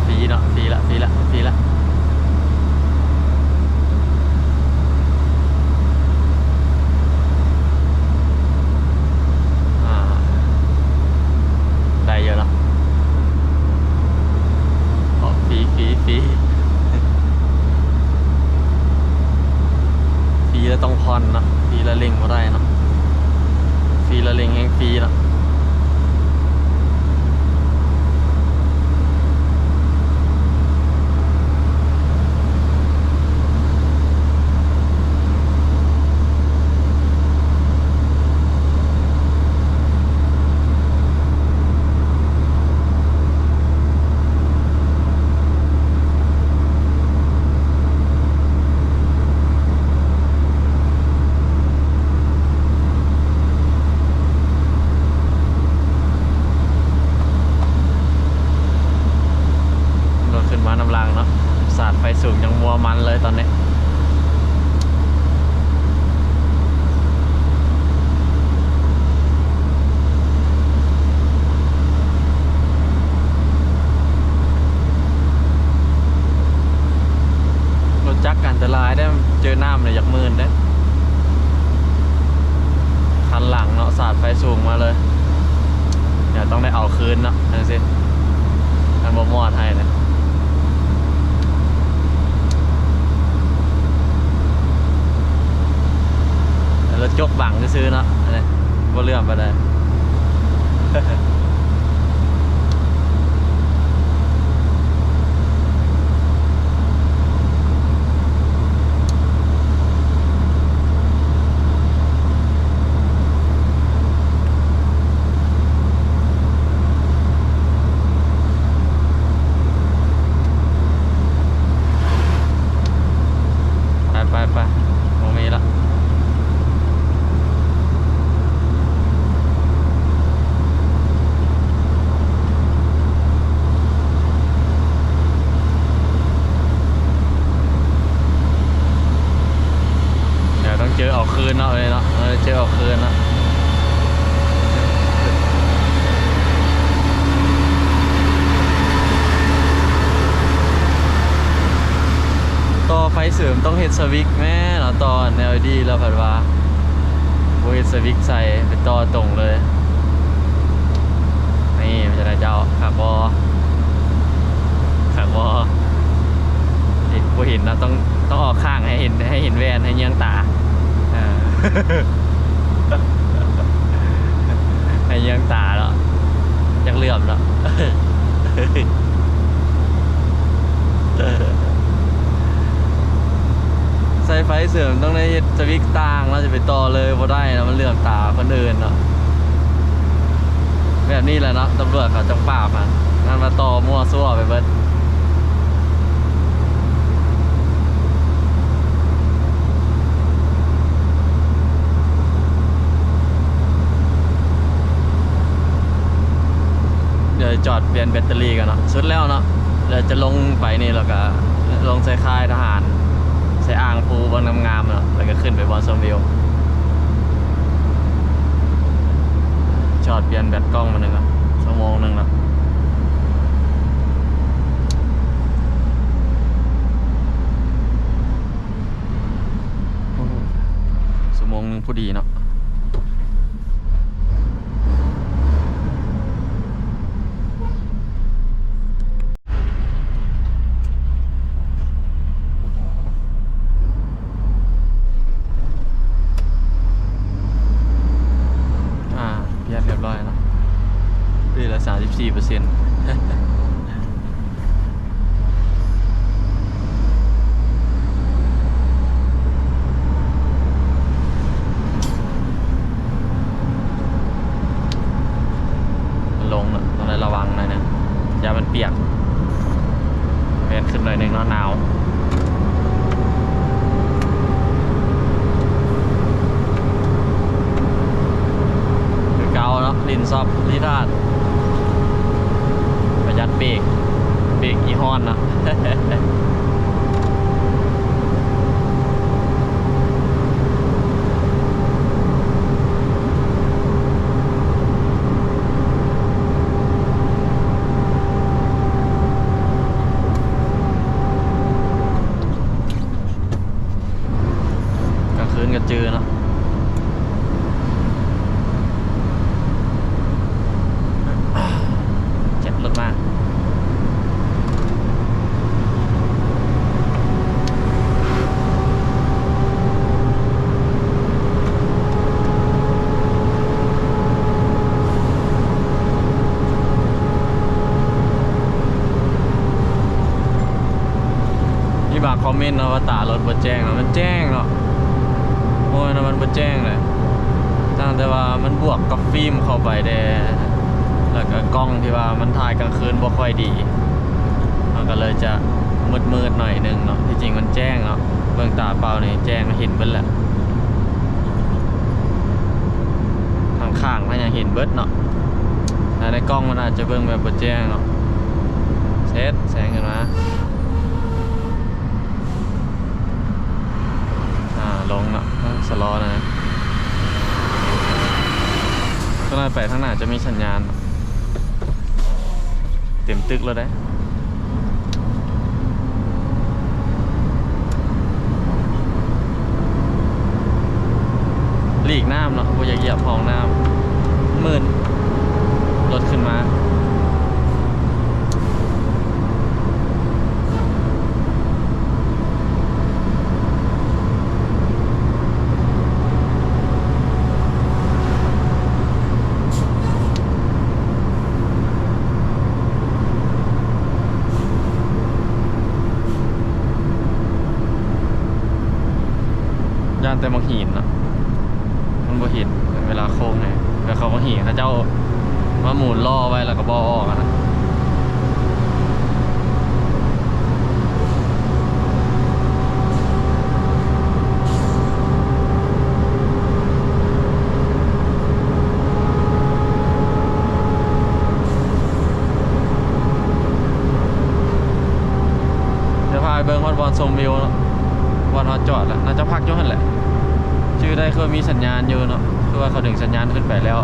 ຟຣີເນາະ ຟຣີລະ ຟຣີລະ ຟຣີລະ. ອ່າ ໄດ້ຢູ່ເນາະ. ອໍ ຟຣີ ຟຣີ ຟຣີ ຟຣີລະຕ້ອງຜ່ອນເນາະ ຟຣີລະເລັ່ງບໍ່ໄດ້ເນາະ ຟຣີລະເລັ່ງແຮ່ງຟຣີເນາະ. ລົດຂຶ້ນມານຳຫຼັງເນາະ ສາດໄຟສູງຢ່າງມົວມັນເລີຍຕອນນີ້. ລົດຈັກອັນຕະລາຍເດ້ ເຈີນ້ຳນີ້ຢາກມື່ນເດ້. ຄັນຫຼັງເນາະ ສາດໄຟສູງມາເລີຍ ດຽວຕ້ອງໄດ້ເອົາຄືນເນາະ ຈັ່ງຊີ້ ຄັນບໍ່ມອດໃຫ້ນະ. ແຕ່ລົດຈົກບັງຊື່ໆເນາະ ອັນນີ້ບໍ່ເຫຼື້ອມປານໃດ. ໄປໆໆ ບໍ່ມີລະ. ດຽວຕ້ອງເຈີເອົາຄືນເນາະ ເອີຍເນາະ ເອີ ເຈີເອົາຄືນເນາະ. ຕໍ່ໄຟເສີມຕ້ອງເຮັດສະວິກແມ້ເນາະ ຕໍ່ແນວດີ ແລ້ວພັດວ່າບໍ່ເຮັດສະວິກໃສ່ ໄປຕໍ່ຕົງເລີຍ. ນີ້ ເປັນຈັ່ງໃດເຈົ້າ ຄັກບໍ່ ຄັກບໍ່? ເຫັນ ບໍ່ເຫັນເນາະ ຕ້ອງ ຕ້ອງອອກຂ້າງໃຫ້ເຫັນ ໃຫ້ເຫັນແວ່ນ ໃຫ້ເຍືອງຕາ ເອີ ໃຫ້ເຍືອງຕາເນາະ ຢາກເຫຼື້ອມເນາະ. ໃສ່ໄຟເສີມຕ້ອງໄດ້ເຮັດສະວິກຕ່າງເນາະ ຈະໄປຕໍ່ເລີຍບໍ່ໄດ້ເນາະ ມັນເຫຼື້ອມຕາຄົນອື່ນເນາະ. ແບບນີ້ແຫຼະເນາະ ຕຳຫຼວດເຂົາຈັ່ງປາບຫັ້ນ ມັນມາຕໍ່ມົ້ວຊັ້ວໄປເບິດ. ດຽວຈອດປ່ຽນແບັດເຕີຣີກ່ອນເນາະ ສຸດແລ້ວເນາະ. ແລ້ວຈະລົງໄປນີ້ ແລ້ວກະລົງໃສ່ຄ້າຍທະຫານ ໃສ່ອ່າງພູບ່ອນງາມໆເນາະ ແລ້ວກະຂຶ້ນໄປບ່ອນຊົມວິວ. ຈອດປ່ຽນແບັດກ້ອງມາໜຶ່ງລະ ຊົ່ວໂມງໜຶ່ງລະ ໂອ້ໂຫ ຊົ່ວໂມງໜຶ່ງພໍດີເນາະ. ອ່າ ປ່ຽນຮຽບຮ້ອຍແລ້ວ ເຫຼືອສາມສິບສີ່ເປີເຊັນ. ມັນລົງເນາະ ຕ້ອງໄດ້ລະວັງໜ້ອຍໜຶ່ງ ຢ້ານມັນປຽກ ແລ່ນຂຶ້ນໜ້ອຍໜຶ່ງເນາະ ໜາວ ຄືເກົ່າເນາະ ຫຼິ້ນຊອບລີທາດ ປະຢັດເບກ ເບກອີ່ຫ້ອນເນາະ. ກາງຄືນກໍຈື່ເນາະ ແຈັດລົດມາ. ມີບາງຄອມເມັນເນາະວ່າຕາລົດບໍ່ແຈ້ງເນາະ ມັນແຈ້ງເນາະ ໂອ້ຍ ມັນບໍ່ແຈ້ງເລີຍ ຕ່າງແຕ່ວ່າມັນບວກກັບຟິມເຂົ້າໄປແດ່ ແລ້ວກໍກ້ອງທີ່ວ່າມັນຖ່າຍກາງຄືນບໍ່ຄ່ອຍດີ ມັນກໍເລີຍຈະມືດໆໜ້ອຍໜຶ່ງເນາະ ທີ່ຈິງມັນແຈ້ງເນາະ ເບິ່ງຕາເປົ່ານີ້ແຈ້ງ ເຫັນເບິດແຫຼະ ທາງຂ້າງມັນຍັງເຫັນເບິດເນາະ ແຕ່ໃນກ້ອງມັນອາດຈະເບິ່ງແບບບໍ່ແຈ້ງເນາະ ເຊັດແສງຂຶ້ນມາ ອ່າ ລົງເນາະ ອາ ຊະລໍແດ່ ສ່ວນຫຼາຍໄປທາງໜ້າຈະມີສັນຍານ ເຕັມຕຶກແລ້ວເດ້ ຫຼີກນ້ຳເນາະ ບໍ່ຢາກຢຽບຮ່ອງນ້ຳ ມື່ນ ລົດຂຶ້ນມາ. ຢ້ານແຕ່ໝາກຫີນເນາະ ມັນບໍ່ເຫັນເວລາໂຄ້ງແຮງ ແລ້ວເຂົາກໍເຫັນເຂົາເຈົ້າມາໝູນລໍ້ໄວ້ ແລ້ວກໍບໍ່ເອົາອອກຫັ້ນນະ. ດຽວພາໄປເບິ່ງຮອດບ່ອນຊົມວິວເນາະ ບ່ອນເຮົາຈອດລະ ໜ້າຈະພັກຢູ່ຫັ້ນແຫຼະ ຈື່ໄດ້ຄືວ່າມີສັນຍານຢູ່ເນາະ ຄືວ່າເຂົາດຶງສັນຍານຂຶ້ນໄປແລ້ວ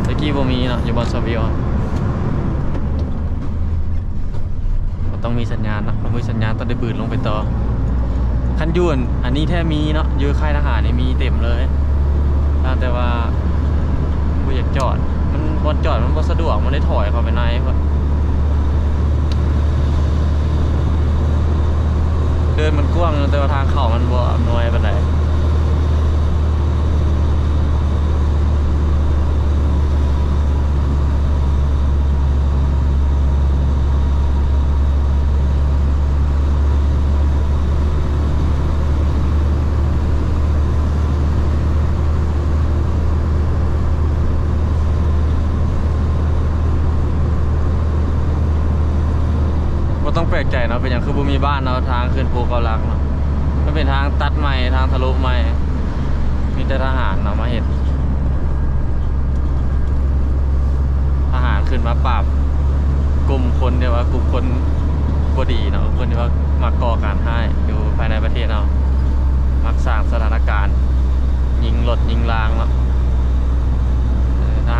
ແຕ່ກີ້ບໍ່ມີເນາະ ຢູ່ບ່ອນຊົມວິວ. ມັນຕ້ອງມີສັນຍານເນາະ ບໍ່ມີສັນຍານຕ້ອງໄດ້ບືດລົງໄປຕໍ່. ຄັນຢູ່ອັນ ອັນນີ້ແທ້ມີເນາະ ຢູ່ຄ້າຍທະຫານນີ້ມີເຕັມເລີຍ ແຕ່ວ່າບໍ່ຢາກຈອດ ມັນ ບ່ອນຈອດມັນບໍ່ສະດວກ ມັນໄດ້ຖອຍເຂົ້າໄປໃນພຸ້ນ. ເດີ່ນມັນກວ້າງຢູ່ ແຕ່ວ່າທາງເຂົ້າມັນບໍ່ອຳນວຍປານໃດ. ບໍ່ຕ້ອງແປກໃຈເນາະ ເປັນຫຍັງຄືບໍ່ມີບ້ານເນາະ ທາງຂຶ້ນພູເກົ້າຫຼັກເນາະ ມັນເປັນທາງຕັດໃໝ່ ທາງທະລຸໃໝ່ ມີແຕ່ທະຫານເນາະມາເຮັດ ທະຫານຂຶ້ນມາປາບກຸ່ມຄົນທີ່ວ່າ ກຸ່ມຄົນບໍ່ດີເນາະ ຄົນທີ່ວ່າມັກກໍ່ການຮ້າຍຢູ່ພາຍໃນປະເທດເຮົາ ມັກສ້າງສະຖານະການ ຍິງລົດຍິງລາງເນາະ ເອີ ທະ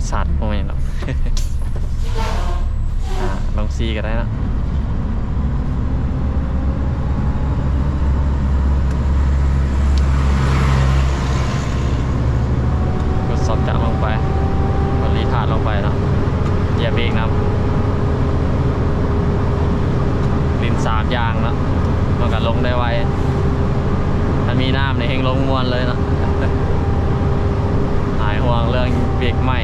ສັດ ບໍ່ແມ່ນດອກ. ອ່າ ລົງສີ່ກໍໄດ້ເນາະ. ກົດສອບຈັກລົງໄປ ກົດຣີທາດລົງໄປເນາະ. ຢຽບເບຣກນຳ ຫຼິ້ນສາມຢ່າງເນາະ ມັນກໍລົງໄດ້ໄວ. ຖ້າມີນ້ຳນີ້ແຮ່ງລົງມ່ວນເລີຍເນາະ. ຫາຍຫ່ວງເລື່ອງເບຣກໄໝ້.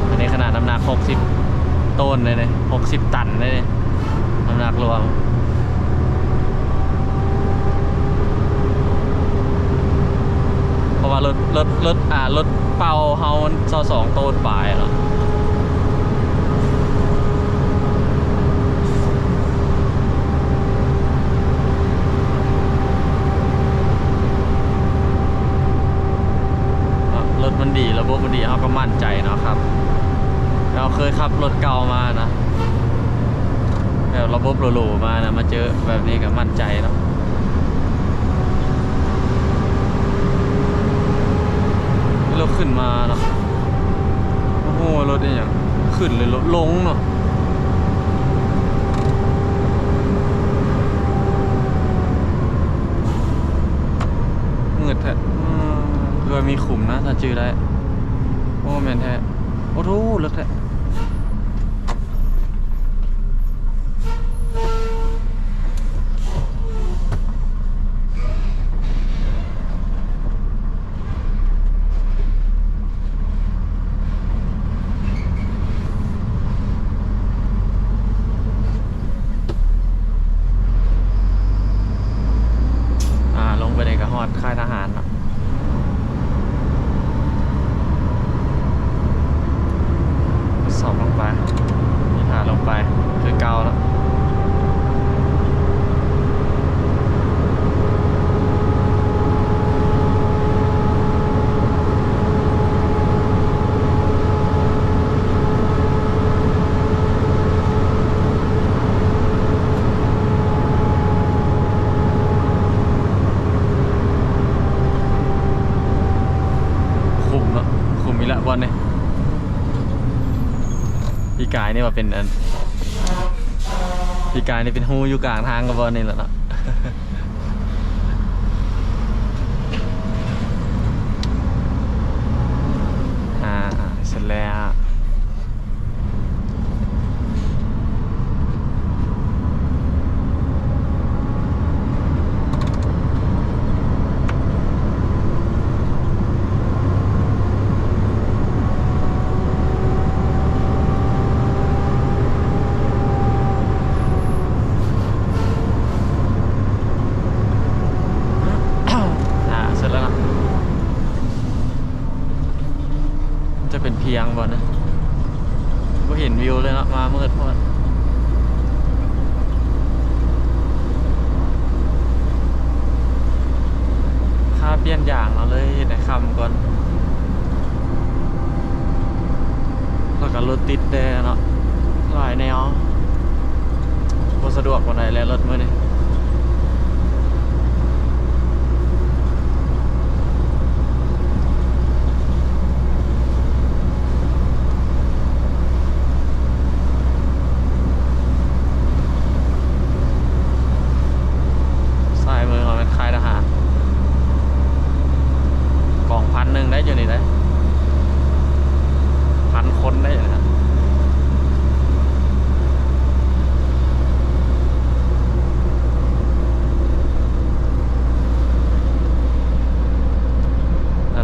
ອັນນີ້ຂະໜາດນ້ຳໜັກຫົກສິບໂຕນເດ້ນີ້ ຫົກສິບຕັນເດ້ນີ້ ນ້ຳໜັກລວມ. ເພາະວ່າລົດ ລົດ ລົດ ອ່າ ລົດເປົ່າເຮົາມັນຊາວສອງໂຕນປາຍເນາະ. ເນາະ ລົດມັນດີ ລະບົບມັນດີ ເຮົາກໍໝັ້ນໃຈເນາະຄັບ. ເຮົາເຄີຍຂັບລົດເກົ່າມານະ ແບບລະບົບຫຼູໆມານະ ມາເຈີແບບນີ້ກໍໝັ້ນໃຈເນາະ. ລົດຂຶ້ນມາເນາະ ໂອ້ໂຫ ລົດອີ່ຫຍັງ ຂຶ້ນເລີຍ ລົດລົງເນາະ. ມືດແທ້ ເອີ ເພື່ອມີຂຸມນະ ຖ້າຈື່ໄດ້. ໂອ້ ແມ່ນແທ້ ໂອ້ໂທ ເລິກແທ້. ອ່າ ລົງໄປນີ້ກໍຮອດຄ້າຍທະຫານເນາະ. ສອບລົງໄປ ມີຂາລົງໄປຄືເກົ່າເນາະ. ຂຸມເນາະ ຂຸມອີກແລ້ວບ່ອນນີ້. ປີກາຍນີ້ວ່າເປັນອັນ ປີກາຍນີ້ເປັນຮູຢູ່ກາງທາງກໍບ່ອນນີ້ແຫຼະເນາະ. ອ່າ ເສັດແລ້ວ. ອ່າ ເສັດແລ້ວເນາະ. ຈະເປັນພຽງບໍ່ນະ? ບໍ່ເຫັນວິວເລີຍເນາະ ມາມືດໂພດ. ຄ່າປ່ຽນຢາງເນາະ ເລີຍເຮັດໃຫ້ຄ່ຳກ່ອນ. ແລ້ວກໍລົດຕິດແດ່ເນາະ ຫຼາຍແນວ ບໍ່ສະດວກປານໃດແຫຼະລົດມື້ນີ້. ຊ້າຍມືເຮົາແມ່ນຄ້າຍທະຫານ ກອງພັນໜຶ່ງໄດ້ຢູ່ນີ້ໄດ໋ ພັນຄົນໄດ້ຢູ່ນີ້ນະ.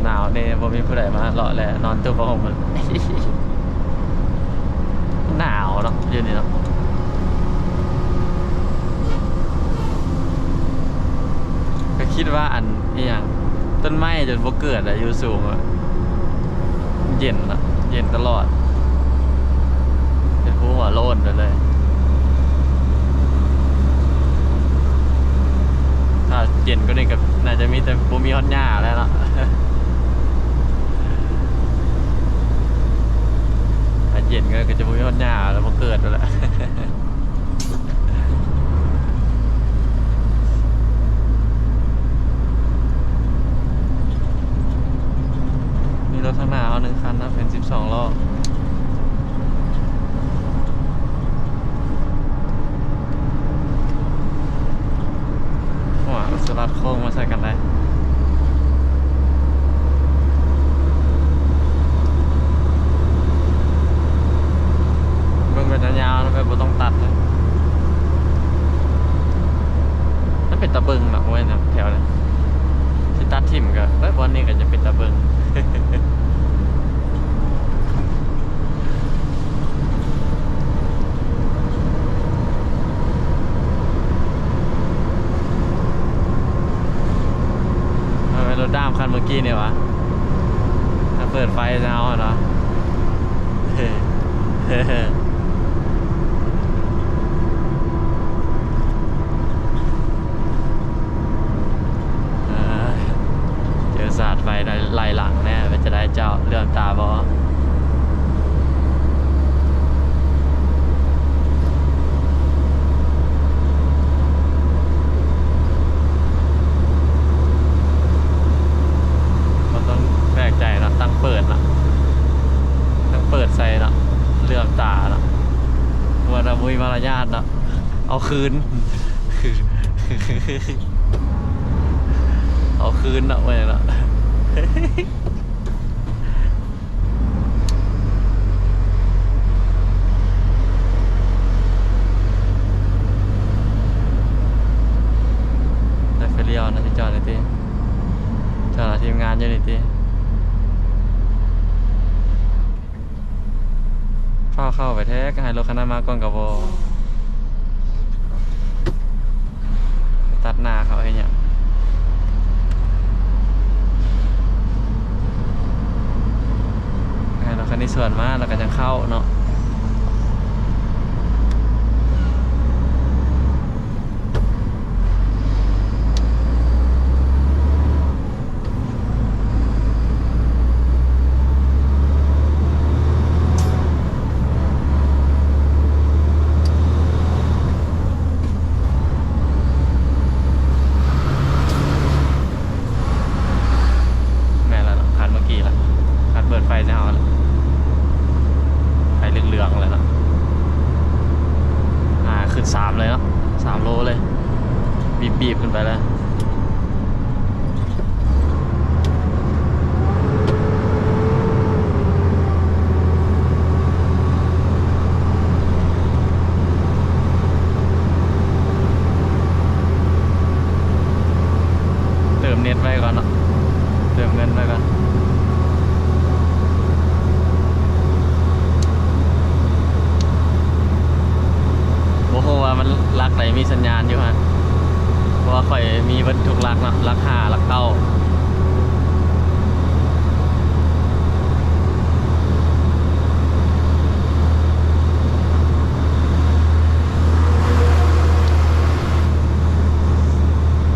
ໜາວໆນີ້ບໍ່ມີຜູ້ໃດມາເລາະແລະ ນອນຕູ້ຜ້າຫົ່ມ. ໜາວເນາະ ຢູ່ນີ້ເນາະ. ກໍຄິດວ່າອັນອີ່ຫຍັງ ຕົ້ນໄມ້ຈົນບໍ່ເກີດອະ ຢູ່ສູງອະ ເຢັນເນາະ ເຢັນຕະຫຼອດ ເປັນພູຫົວໂລ້ນໄປເລີຍ. ຖ້າເຢັນກວ່ານີ້ກໍໜ້າຈະມີແຕ່ ບໍ່ມີຮອດຫຍ້າແລ້ວເນາະ. ຖ້າເຢັນກໍ ກໍຈະບໍ່ມີຮອດຫຍ້າແລ້ວ ບໍ່ເກີດແລ້ວ. ລັດໂຄ້ງມາໃສ່ກັນໄດ້. ເບິ່ງແບບຍາວໆ ແບບບໍ່ຕ້ອງຕັດເລີຍ. ມັນເປັນຕາເບິ່ງເນາະ ໂອ້ຍ ແຖວນີ້ ຊິຕັດຖິ້ມກໍ ເອີ ບ່ອນນີ້ກໍຈະເປັນຕາເບິ່ງ. ເອີ ລົດດ້າມຄັນເມື່ອກີ້ນີ້ຫວາ ຖ້າເປີດໄຟໃສ່ເຮົາຫັ້ນຫວາ. ເອີ ເຈີສາດໄຟໄລ່ຫຼັງແນ່ ເປັນຈັ່ງໃດເຈົ້າ ເຫຼືອມຕາບໍ່? ບໍ່ຕ້ອງແປກໃຈເນາະ ຕັ້ງເປີດເນາະ ຕັ້ງເປີດໃສ່ເນາະ ເຫຼືອມຕາເນາະ ວ່າແຕ່ບໍ່ມີມາລະຍາດເນາະ. ເອົາຄືນ ເອົາຄືນເນາະ ເວົ້ຍເນາະ. ໄດ້ໄຟລ້ຽວນະ ຊິຈອດນີ້ຕິ ຈອດລະທີມງານຢູ່ນີ້ຕິ. ຟ້າວເຂົ້າໄປແທ້ ກໍໃຫ້ລົດຄັນນັ້ນມາກ່ອນກໍບໍ່ ຕັດໜ້າເຂົາເຮັດຫຍັງ? ໃຫ້ລົດຄັນນີ້ສວນມາ ແລ້ວກໍຈັ່ງເຂົ້າເນາະ. ແມ່ນແລ້ວເນາະ ຄັນເມື່ອກີ້ລະ ຄັນເປີດໄຟໃສ່ເຮົາລະ ໄຟເຫຼືອງໆ ແລ້ວເນາະ. ອ່າ ຂຶ້ນສາມເລີຍເນາະ ສາມໂລເລີຍ ບີບໆ ຂຶ້ນໄປເລີຍ. ເຕີມເນັດໄວ້ກ່ອນເນາະ ເຕີມເງິນໄວ້ກ່ອນ. ບໍ່ຮູ້ວ່າມັນຫຼັກໃດມີສັນຍານຢູ່ຫັ້ນ ເພາະວ່າຂ້ອຍມີເບິດທຸກຫຼັກເນາະ ຫຼັກຫ້າ ຫຼັກເກົ້າ.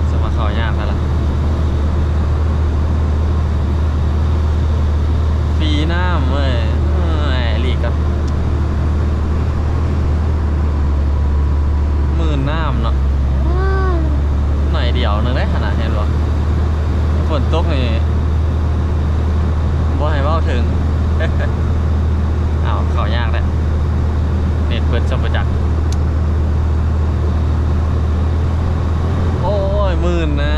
ສະມາເຂົ້າຍາກແທ້ລະ ຟຣີນ້ຳເວີຍ ເອີຍ ຫຼີກກ່ອນ. ໝື່ນນ້ຳເນາະ ໜ້ອຍດຽວໜຶ່ງເດ້ຫັ້ນນະ ເຫັນບໍ່? ຝົນຕົກນີ້ບໍ່ໃຫ້ເວົ້າເຖິງ. ອ້າວ ເຂົ້າຍາກແທ້ ເນັດເບິດຊະບໍ່ຈັກ. ໂອ້ຍ ໝື່ນນະ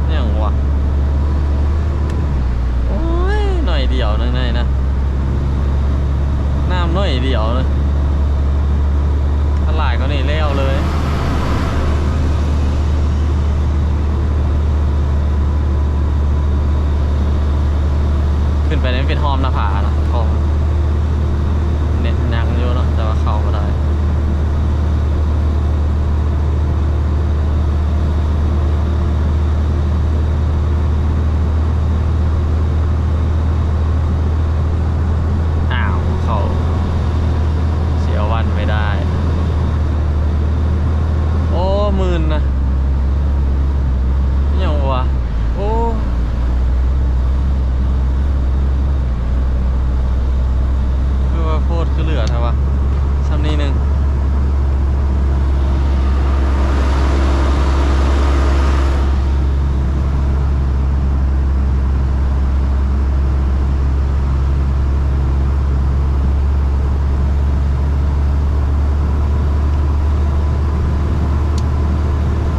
ຫຍັງວະ? ໂອ້ຍ ໜ້ອຍດຽວໜຶ່ງໃນນະ ນ້ຳໜ້ອຍດຽວນະ ຖ້າຫຼາຍກວ່ານີ້ແລ້ວເລີຍ. ຂຶ້ນໄປນີ້ມັນເປັນຮ່ອມໜ້າຜາເນາະ ເນາະ ຍັງຢູ່ເນາະ ແຕ່ວ່າເຂົ້າບໍ່ໄດ້. ອ້າວ ເຂົ້າ ເສຍວັນໄປໄດ້. ໂອ້ ໝື່ນນະ ຫຍັງວະ? ໂອ້ ຄືວ່າໂພດ ຄືເຫຼືອແທ້ວະ ຊ່ຳນີ້ໜຶ່ງ. ໂ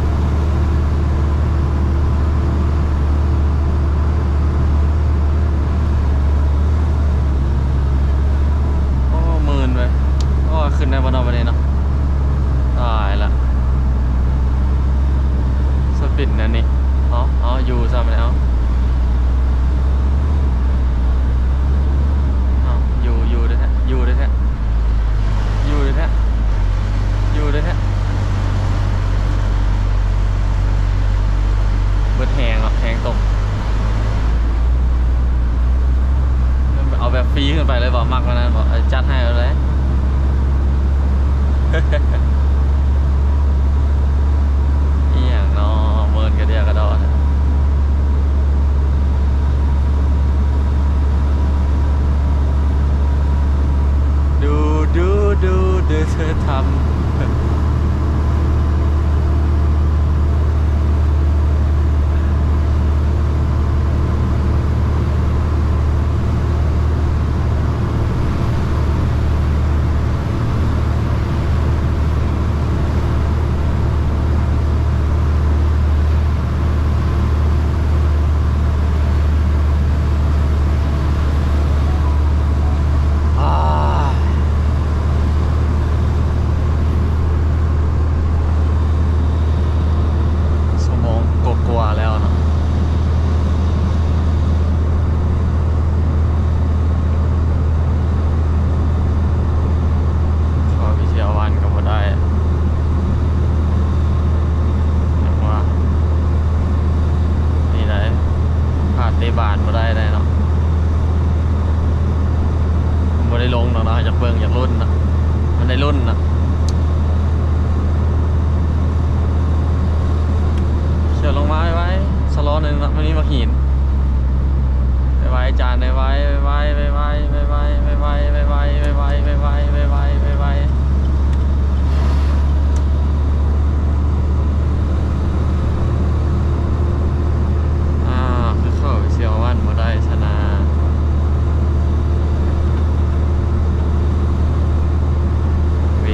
ໄປເລີຍບໍ? ມັກອັນນັ້ນບໍ? ເອີ ຈັດໃຫ້ເອົາເລີຍ. ອີ່ຫຍັງນໍ ເມີນກະເດຍກະດໍນ. ດູດູດູດູເທີທຳ. ຊົ່ວໂມງກວ່າໆແລ້ວເນາະ. ເຂົ້າໄປທ່ຽວວັນກະບໍ່ໄດ້ ຍັງວ່າ ນີ້ໄດ໋ ພາດເຕະບານບໍ່ໄດ້ໄດ໋ເນາະ. ມັນບໍ່ໄດ້ລົງດອກເນາະ ຢາກເບິ່ງ ຢາກລຸ້ນເນາະ ມັນໄດ້ລຸ້ນເນາະ. ເຂົ້າລົງມາໄວໆ ຊະລໍໜ້ອຍໜຶ່ງເນາະ ມັນມີໝາກຫີນ. ໄວໆ ຈານ ໄວໆ ໄວໆ. ອ້າວ ຄືເຂົ້າໄປທ່ຽວວັນບໍ່ໄດ້ຊະນາ ເວ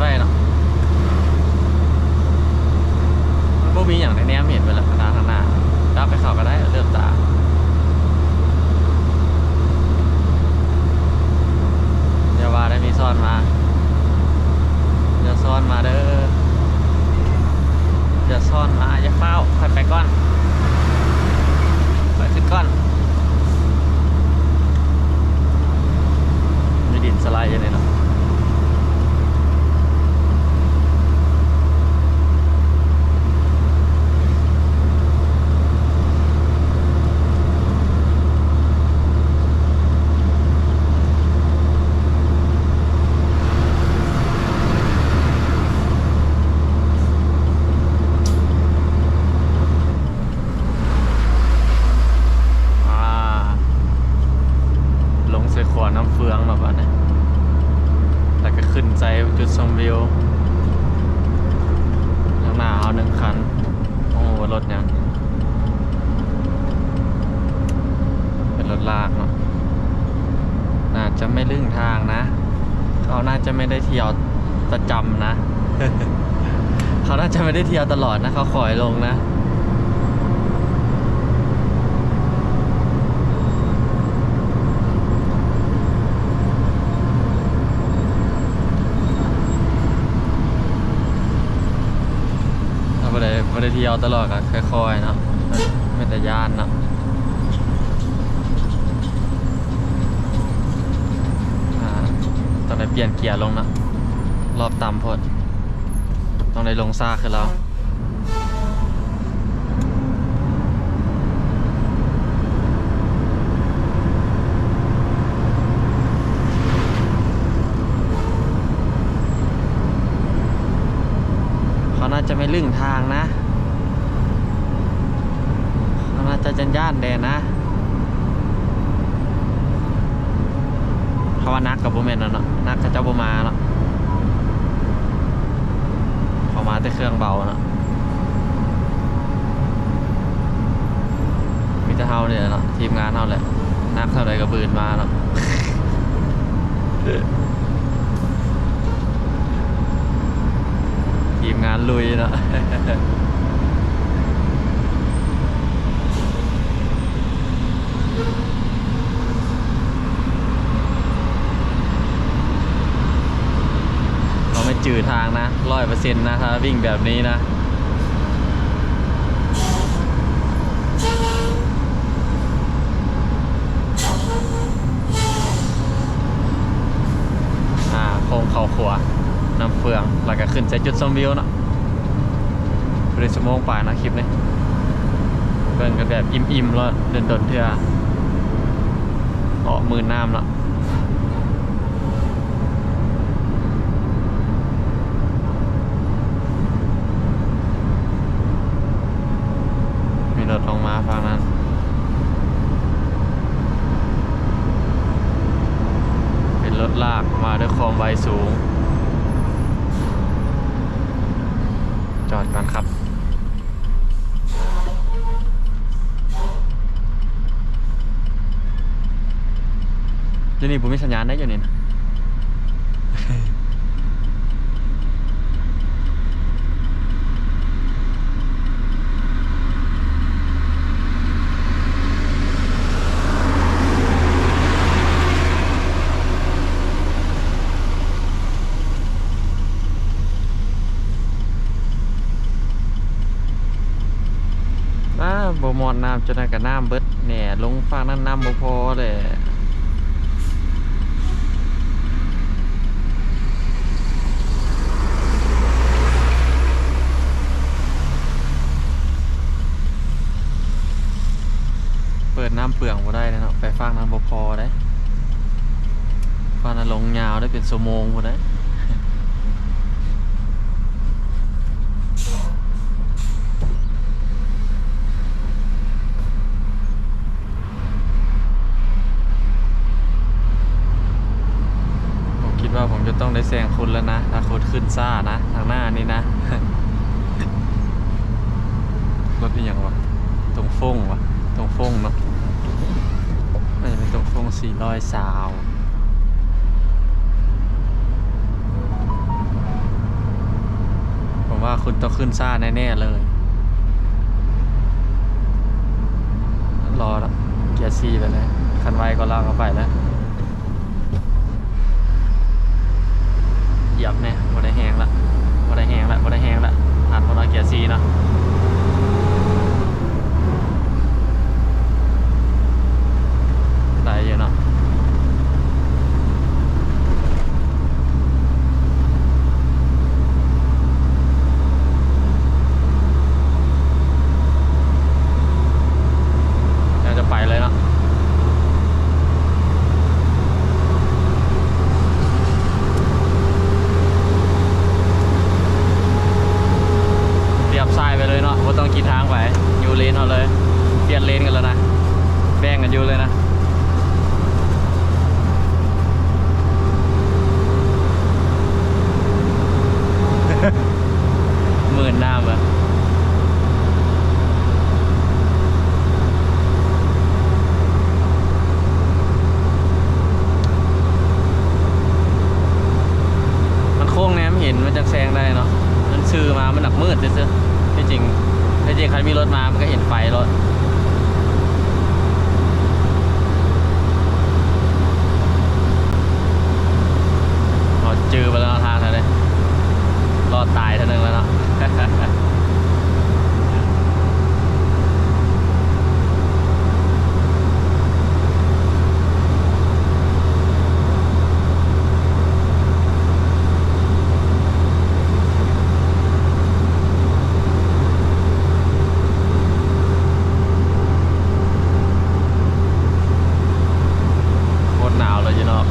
ໄປເນາະ ມັນບໍ່ມີຫຍັງໃຫ້ແນມເຫັນເບິດລະ ທາງໜ້າ ທາງໜ້າ ກັບໄປເຂົ້າກໍໄດ້ ເລືອກຕາ ຢ່າວ່າໄດ້ມີຊ້ອນມາ ຢ່າຊ້ອນມາເດີ ຢ່າຊ້ອນມາ ຢ່າຟ້າວ ຂ້ອຍໄປກ່ອນ ຂ້ອຍຂຶ້ນກ່ອນ. ມີດິນສະໄລຢູ່ນີ້ເນາະ ອ່າ ລົງໃສ່ຂົວນ້ຳເຟືອງແລ້ວບາດນີ້ ແລ້ວກໍຂຶ້ນໃສ່ຈຸດຊົມວິວ ທາງໜ້າເຮົາໜຶ່ງຄັນ. ໂອ້ ລົດຫຍັງ? ເປັນລົດລາກເນາະ ໜ້າຈະໄມ່ລຶ້ງທາງນະ ເຂົາໜ້າຈະໄມ່ໄດ້ທ່ຽວປະຈຳນະ ເຂົາໜ້າຈະໄມ່ໄດ້ທ່ຽວຕະຫຼອດນະ ເຂົາຄ່ອຍລົງນະ. ຖ້າບໍ່ໄດ້ ບໍ່ໄດ້ທ່ຽວຕະຫຼອດກໍຄ່ອຍໆເນາະ ເປັນຕາຢ້ານເນາະ. ອ່າ ຕ້ອງໄດ້ປ່ຽນເກຍລົງເນາະ ລອບຕ່ຳໂພດ ຕ້ອງໄດ້ລົງຊ້າຄືລາວ. ເຂົາໜ້າຈະໄມ່ລຶ້ງທາງນະ ເຂົາໜ້າຈະຢ້ານໆແດ່ນະ. ເຂົາວ່າໜັກກໍບໍ່ແມ່ນແລ້ວເນາະ ໜັກເຂົາເຈົ້າບໍ່ມາເນາະ ເຂົາມາແຕ່ເຄື່ອງເບົາເນາະ. ມີແຕ່ເຮົານີ້ແຫຼະເນາະ ທີມງານເຮົາແຫຼະ ໜັກເທົ່າໃດກໍບືນມາເນາະ ທີມງານລຸຍເນາະ. ເຮົາແມ່ນຈື່ທາງນະ ຮ້ອຍເປີເຊັນນະ ຖ້າວິ່ງແບບນີ້ນະ. ອ່າ ໂຄ້ງເຂົ້າຂົວນ້ຳເຟືອງ ແລ້ວກໍຂຶ້ນໃສ່ຈຸດຊົມວິວເນາະ. ບໍ່ໄດ້ຊົ່ວໂມງປາຍເນາະ ຄລິບນີ້ ເບິ່ງກັນແບບອີ່ມໆ ແລ້ວ ດົນໆເທື່ອອອກໝື່ນນ້ຳເນາະ. ມີລົດລົງມາຝັ່ງນັ້ນ ເປັນລົດລາກມາດ້ວຍຄວາມໄວສູງ. ຈອດກ່ອນຄັບ. ຢູ່ນີ້ບໍ່ມີສັນຍານໄດ໋ ຢູ່ນີ້ນະ. ອ້າ ບໍ່ມອດນ້ຳ ຈົນນັ້ນກໍນ້ຳເບິດແນ່ ລົງຝັ່ງນັ້ນນ້ຳບໍ່ພໍແຫຼະ. ເປີດນ້ຳເປືອງບໍ່ໄດ້ເນາະ ໄປຝັ່ງນັ້ນບໍ່ພໍເດ້. ຝັ່ງນັ້ນລົງຍາວໄດ້ເປັນຊົ່ວໂມງພຸ້ນເດ້. ผมคิดว่าผมจะต้องได้แซงคุณแล้วนะ ถ้าคุณขึ้นช้านะ ทางหน้านี่นะ รถอีหยังวะ ตงฟงวะ ตงฟงเนาะ น่าจะเป็นตงฟงสี่ร้อยซาว ວ່າຄຸນຕ້ອງຂຶ້ນຊ້າແນ່ໆເລີຍ. ລໍລະ ເກຍສີ່ໄປເລີຍ. ຄັນໄວກວ່າລາວກໍໄປແລ້ວ. ຢຽບແນ່. ບໍ່ໄດ້ແຮງລະ ບໍ່ໄດ້ແຮງລະ ບໍ່ໄດ້ແຮງລະ. ທັນບໍ່ເນາະ ເກຍສີ່ເນາະ. ໄດ້ຢູ່ເນາະ. ແລ້ວຈະໄປເລີຍເນາະ. ລຽບຊ້າຍໄປເລີຍເນາະ ບໍ່ຕ້ອງກິນທາງໄປ ຢູ່ເລນເຮົາເລີຍ. ປ່ຽນເລນກັນແລ້ວນະ ແບ່ງກັນຢູ່ເລີຍນະ. ໝື່ນນ້ຳເບິ່ງ. ມັນໂຄ້ງແນມເຫັນ ມັນຈັ່ງແຊງໄດ້ເນາະ. ມັນຊື່ມາ ມັນໜັກມືດຊື່ໆ. ທີ່ຈິງ ທີ່ຈິງຄັນມີລົດມາ ມັນກໍເຫັນໄຟໂລດ. ຮອດຈື່ໄປແລ້ວເນາະ ທາງນັ້ນເດ້. ລອດຕາຍເທື່ອໜຶ່ງແລ້ວເນາະ. ໂຄດໜາວເລີຍຢູ່ເນາະ.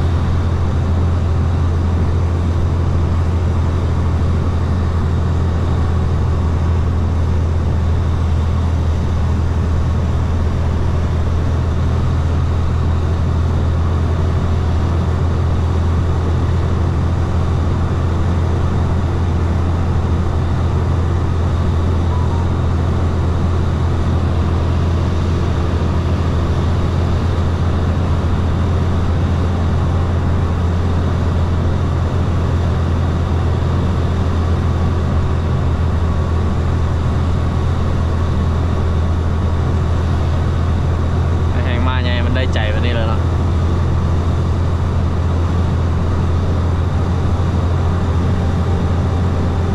ແຮງມາໃຫຍ່ ມັນໄດ້ໃຈແບບນີ້ແຫຼະເນາະ.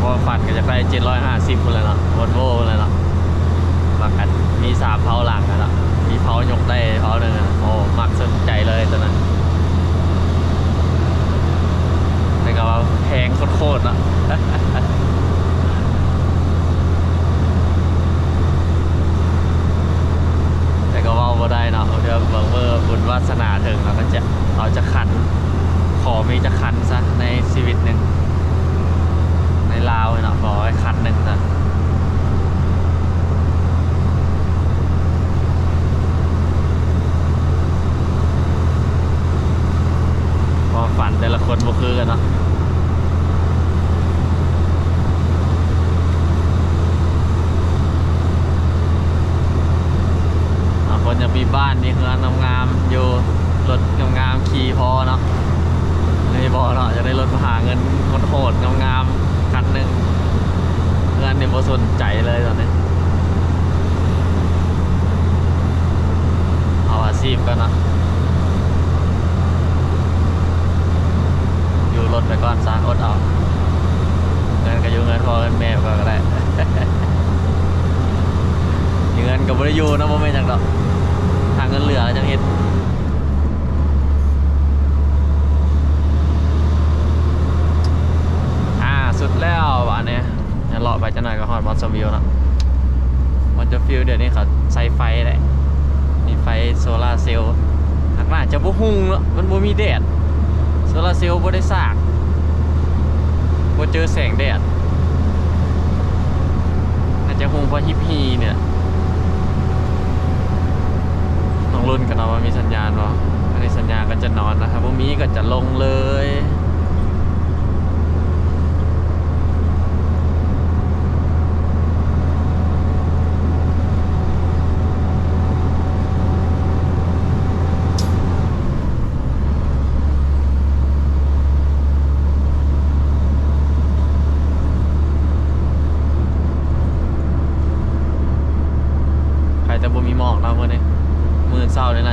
ຄວາມຝັນກໍຢາກໄດ້ເຈັດຮ້ອຍຫ້າສິບພຸ້ນແຫຼະເນາະ ໂວນໂວພຸ້ນແຫຼະເນາະ. ມັກອັນມີສາມເພົາຫຼັງຫັ້ນນະ ມີເພົາຍົກໄດ້ເພົາໜຶ່ງຫັ້ນນະ. ໂອ້ ມັກສຸດໃຈເລີຍຕົວນັ້ນ. ແຕ່ກໍວ່າແພງໂຄດໆເນາະ. ແຕ່ກໍເວົ້າບໍ່ໄດ້ເນາະ ເທື່ອບາງມື້ບຸນວາສະໜາເຖິງ ເຮົາກໍຈະ ເຮົາຈະຂັນ ຂໍມີຈັກຄັນຊະໃນຊີວິດໜຶ່ງ ໃນລາວເນາະ ຂໍໄວ້ຄັນໜຶ່ງຊະ. ຄວາມຝັນແຕ່ລະຄົນບໍ່ຄືກັນເນາະ. ບາງຄົນຢາກມີບ້ານມີເຮືອນງາມໆ ຢູ່ ລົດງາມໆ ຂີ່ພໍເນາະ. ອັນນີ້ບໍ່ເນາະ ຢາກໄດ້ລົດມະຫາເງິນໂຫດໆ ງາມໆ ຄັນໜຶ່ງ. ເຮືອນນີ້ບໍ່ສົນໃຈເລີຍຕອນນີ້. ເອົາອາຊີບກ່ອນເນາະ ຢູ່ລົດໄປກ່ອນຊະ ອົດເອົາ. ເຮືອນກໍຢູ່ເຮືອນພໍ່ເຮືອນແມ່ກ່ອນກໍໄດ້. ເຮືອນກໍບໍ່ໄດ້ຢູ່ເນາະ ບໍ່ແມ່ນຫຍັງດອກ ຖ້າເງິນເຫຼືອແລ້ວຈັ່ງເຮັດ. ອ່າ ສຸດແລ້ວບາດນີ້. ເລາະໄປຈັກໜ້ອຍກໍຮອດມອນຊະວິວເນາະ. ມອນຊະວິວດຽວນີ້ເຂົາໃຊ້ໄຟແຫຼະ ມີໄຟໂຊລາເຊວ. ຫາກໜ້າຈະບໍ່ຮຸ່ງເນາະ ມັນບໍ່ມີແດດ. ໂຊລາເຊວບໍ່ໄດ້ສາກ ບໍ່ເຈີແສງແດດ. ໜ້າຈະຮຸ່ງເພາະຮິບຮີນີ້ແຫຼະ. ຕ້ອງລຸ້ນກັນເນາະວ່າມີສັນຍານບໍ່. ຄັນມີສັນຍານກໍຈະນອນນະ ຖ້າບໍ່ມີກໍຈະລົງເລີຍ. ເ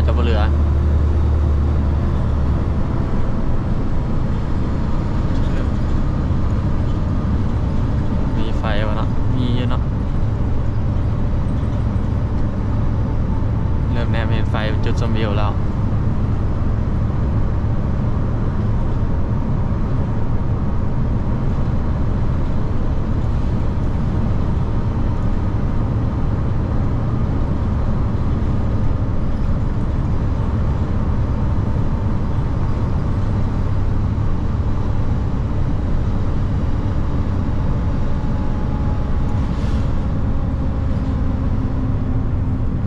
ຈະບໍ່ເຫຼືອ. ມີໄຟບໍ່ເນາະ? ມີຢູ່ເນາະ. ເລີ່ມແນມເຫັນໄຟຈຸດຊົມວິວແລ້ວ.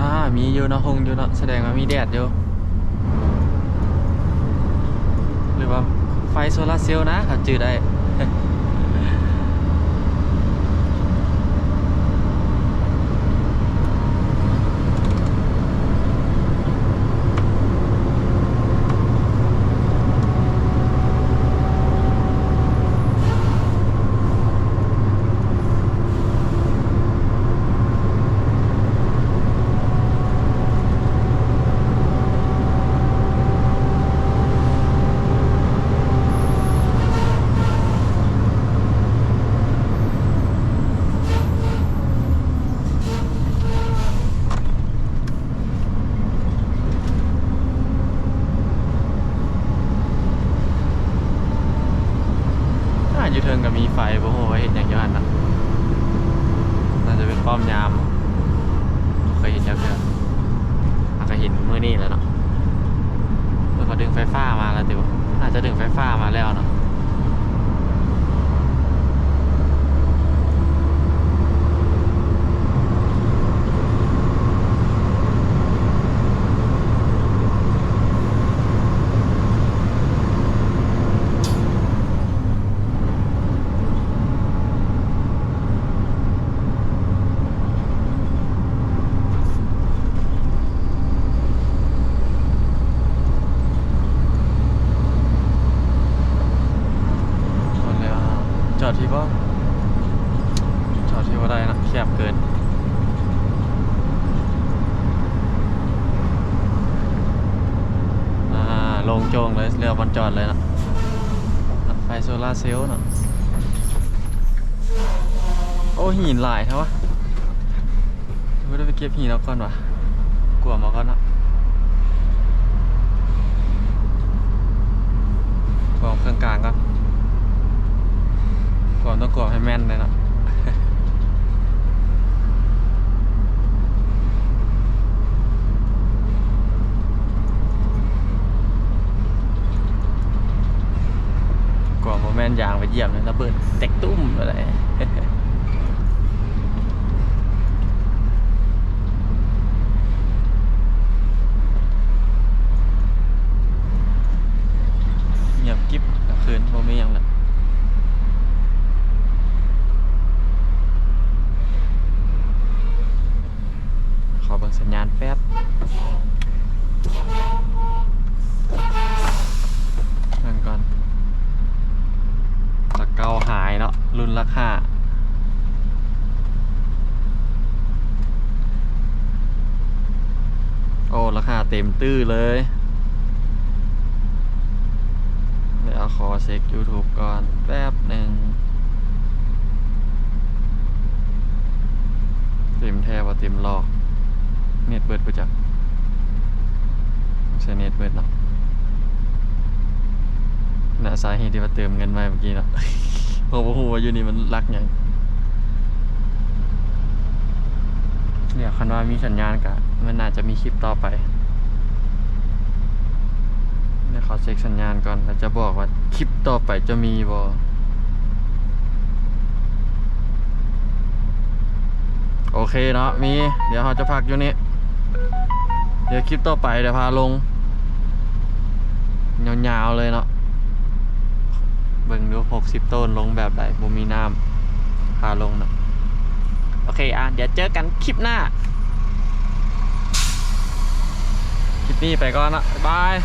ອາ ມີຢູ່ເນາະ ຮຸ່ງຢູ່ເນາະ ສະແດງວ່າມີແດດຢູ່ ຫຼືວ່າໄຟໂຊລາເຊວນະ ເຂົາຈື່ໄດ້. ອາ ຢູ່ເທິງກໍມີໄຟ ບໍ່ຮູ້ວ່າເຮັດຫຍັງຢູ່ຫັ້ນນະ. ໜ້າຈະເປັນປ້ອມຍາມ ບໍ່ເຄີຍເຫັນຈັກເທື່ອ. ຫາກະເຫັນມື້ນີ້ແຫຼະເນາະ. ເພິ່ນກໍດຶງໄຟຟ້າມາແລ້ວຕິ ໜ້າຈະດຶງໄຟຟ້າມາແລ້ວເນາະ. ຮອດແລ້ວ ຈອດພີ້ບໍ່? ຈອດພີ້ບໍ່ໄດ້ເນາະ ແຄບເກີນ. ອາ ໂລ່ງໂຈ່ງເລີຍ ເລືອກບ່ອນຈອດເລີຍເນາະ. ໄຟໂຊລາເຊວເນາະ. ໂອ້ ຫີນຫຼາຍແທ້ວະ. ບໍ່ໄດ້ໄປເກັບຫີນເອົາກ່ອນວະ ກວມເອົາກ່ອນເນາະ. ກວມເຄື່ອງກາງກ່ອນ. ກວມຕ້ອງກວມໃຫ້ແມ່ນເລີຍເນາະ. ກວມບໍ່ແມ່ນ ຢາງໄປຢຽບ ລະເບີດແຕກຕຸ້ມໄປເລີຍ. ງຽບກິບ ກາງຄືນບໍ່ມີຫຍັງລະ. ຂໍເບິ່ງສັນຍານແປັບ ເບິ່ງກ່ອນ. ຫຼັກເກົ້າຫາຍເນາະ ລຸ້ນຫຼັກຫ້າ. ໂອ້ ຫຼັກຫ້າເຕັມຕື້ເລີຍ. ດຽວຂໍເຊັກຢູທູບກ່ອນແປັບໜຶ່ງ. ເຕັມແທ້ບໍ່ເຕັມຫຼອກ. ເນັດເບິດບໍ່ຈັກ. ໃຊ້ເນັດເບິດເນາະ. ນະ ສາເຫດທີ່ວ່າເຕີມເງິນໄວ້ເມື່ອກີ້ເນາະ ເພາະບໍ່ຮູ້ວ່າຢູ່ນີ້ມັນຫຼັກຫຍັງ. ດຽວຄັນວ່າມີສັນຍານກະ ມັນໜ້າຈະມີຄລິບຕໍ່ໄປ. ດຽວຂໍເຊັກສັນຍານກ່ອນ ແລ້ວຈະບອກວ່າຄລິບຕໍ່ໄປຈະມີບໍ່. ໂອເຄເນາະ ມີ ດຽວເຮົາຈະພັກຢູ່ນີ້. ດຽວຄລິບຕໍ່ໄປ ດຽວພາລົງ ຍາວໆເລີຍເນາະ. ເບິ່ງດູ ຫົກສິບໂຕນລົງແບບໃດ ບໍ່ມີນ້ຳ ພາລົງເນາະ. ໂອເຄ ອ່ະ ດຽວເຈີກັນຄລິບໜ້າ. ຄລິບນີ້ໄປກ່ອນເນາະ ບາຍບາຍ.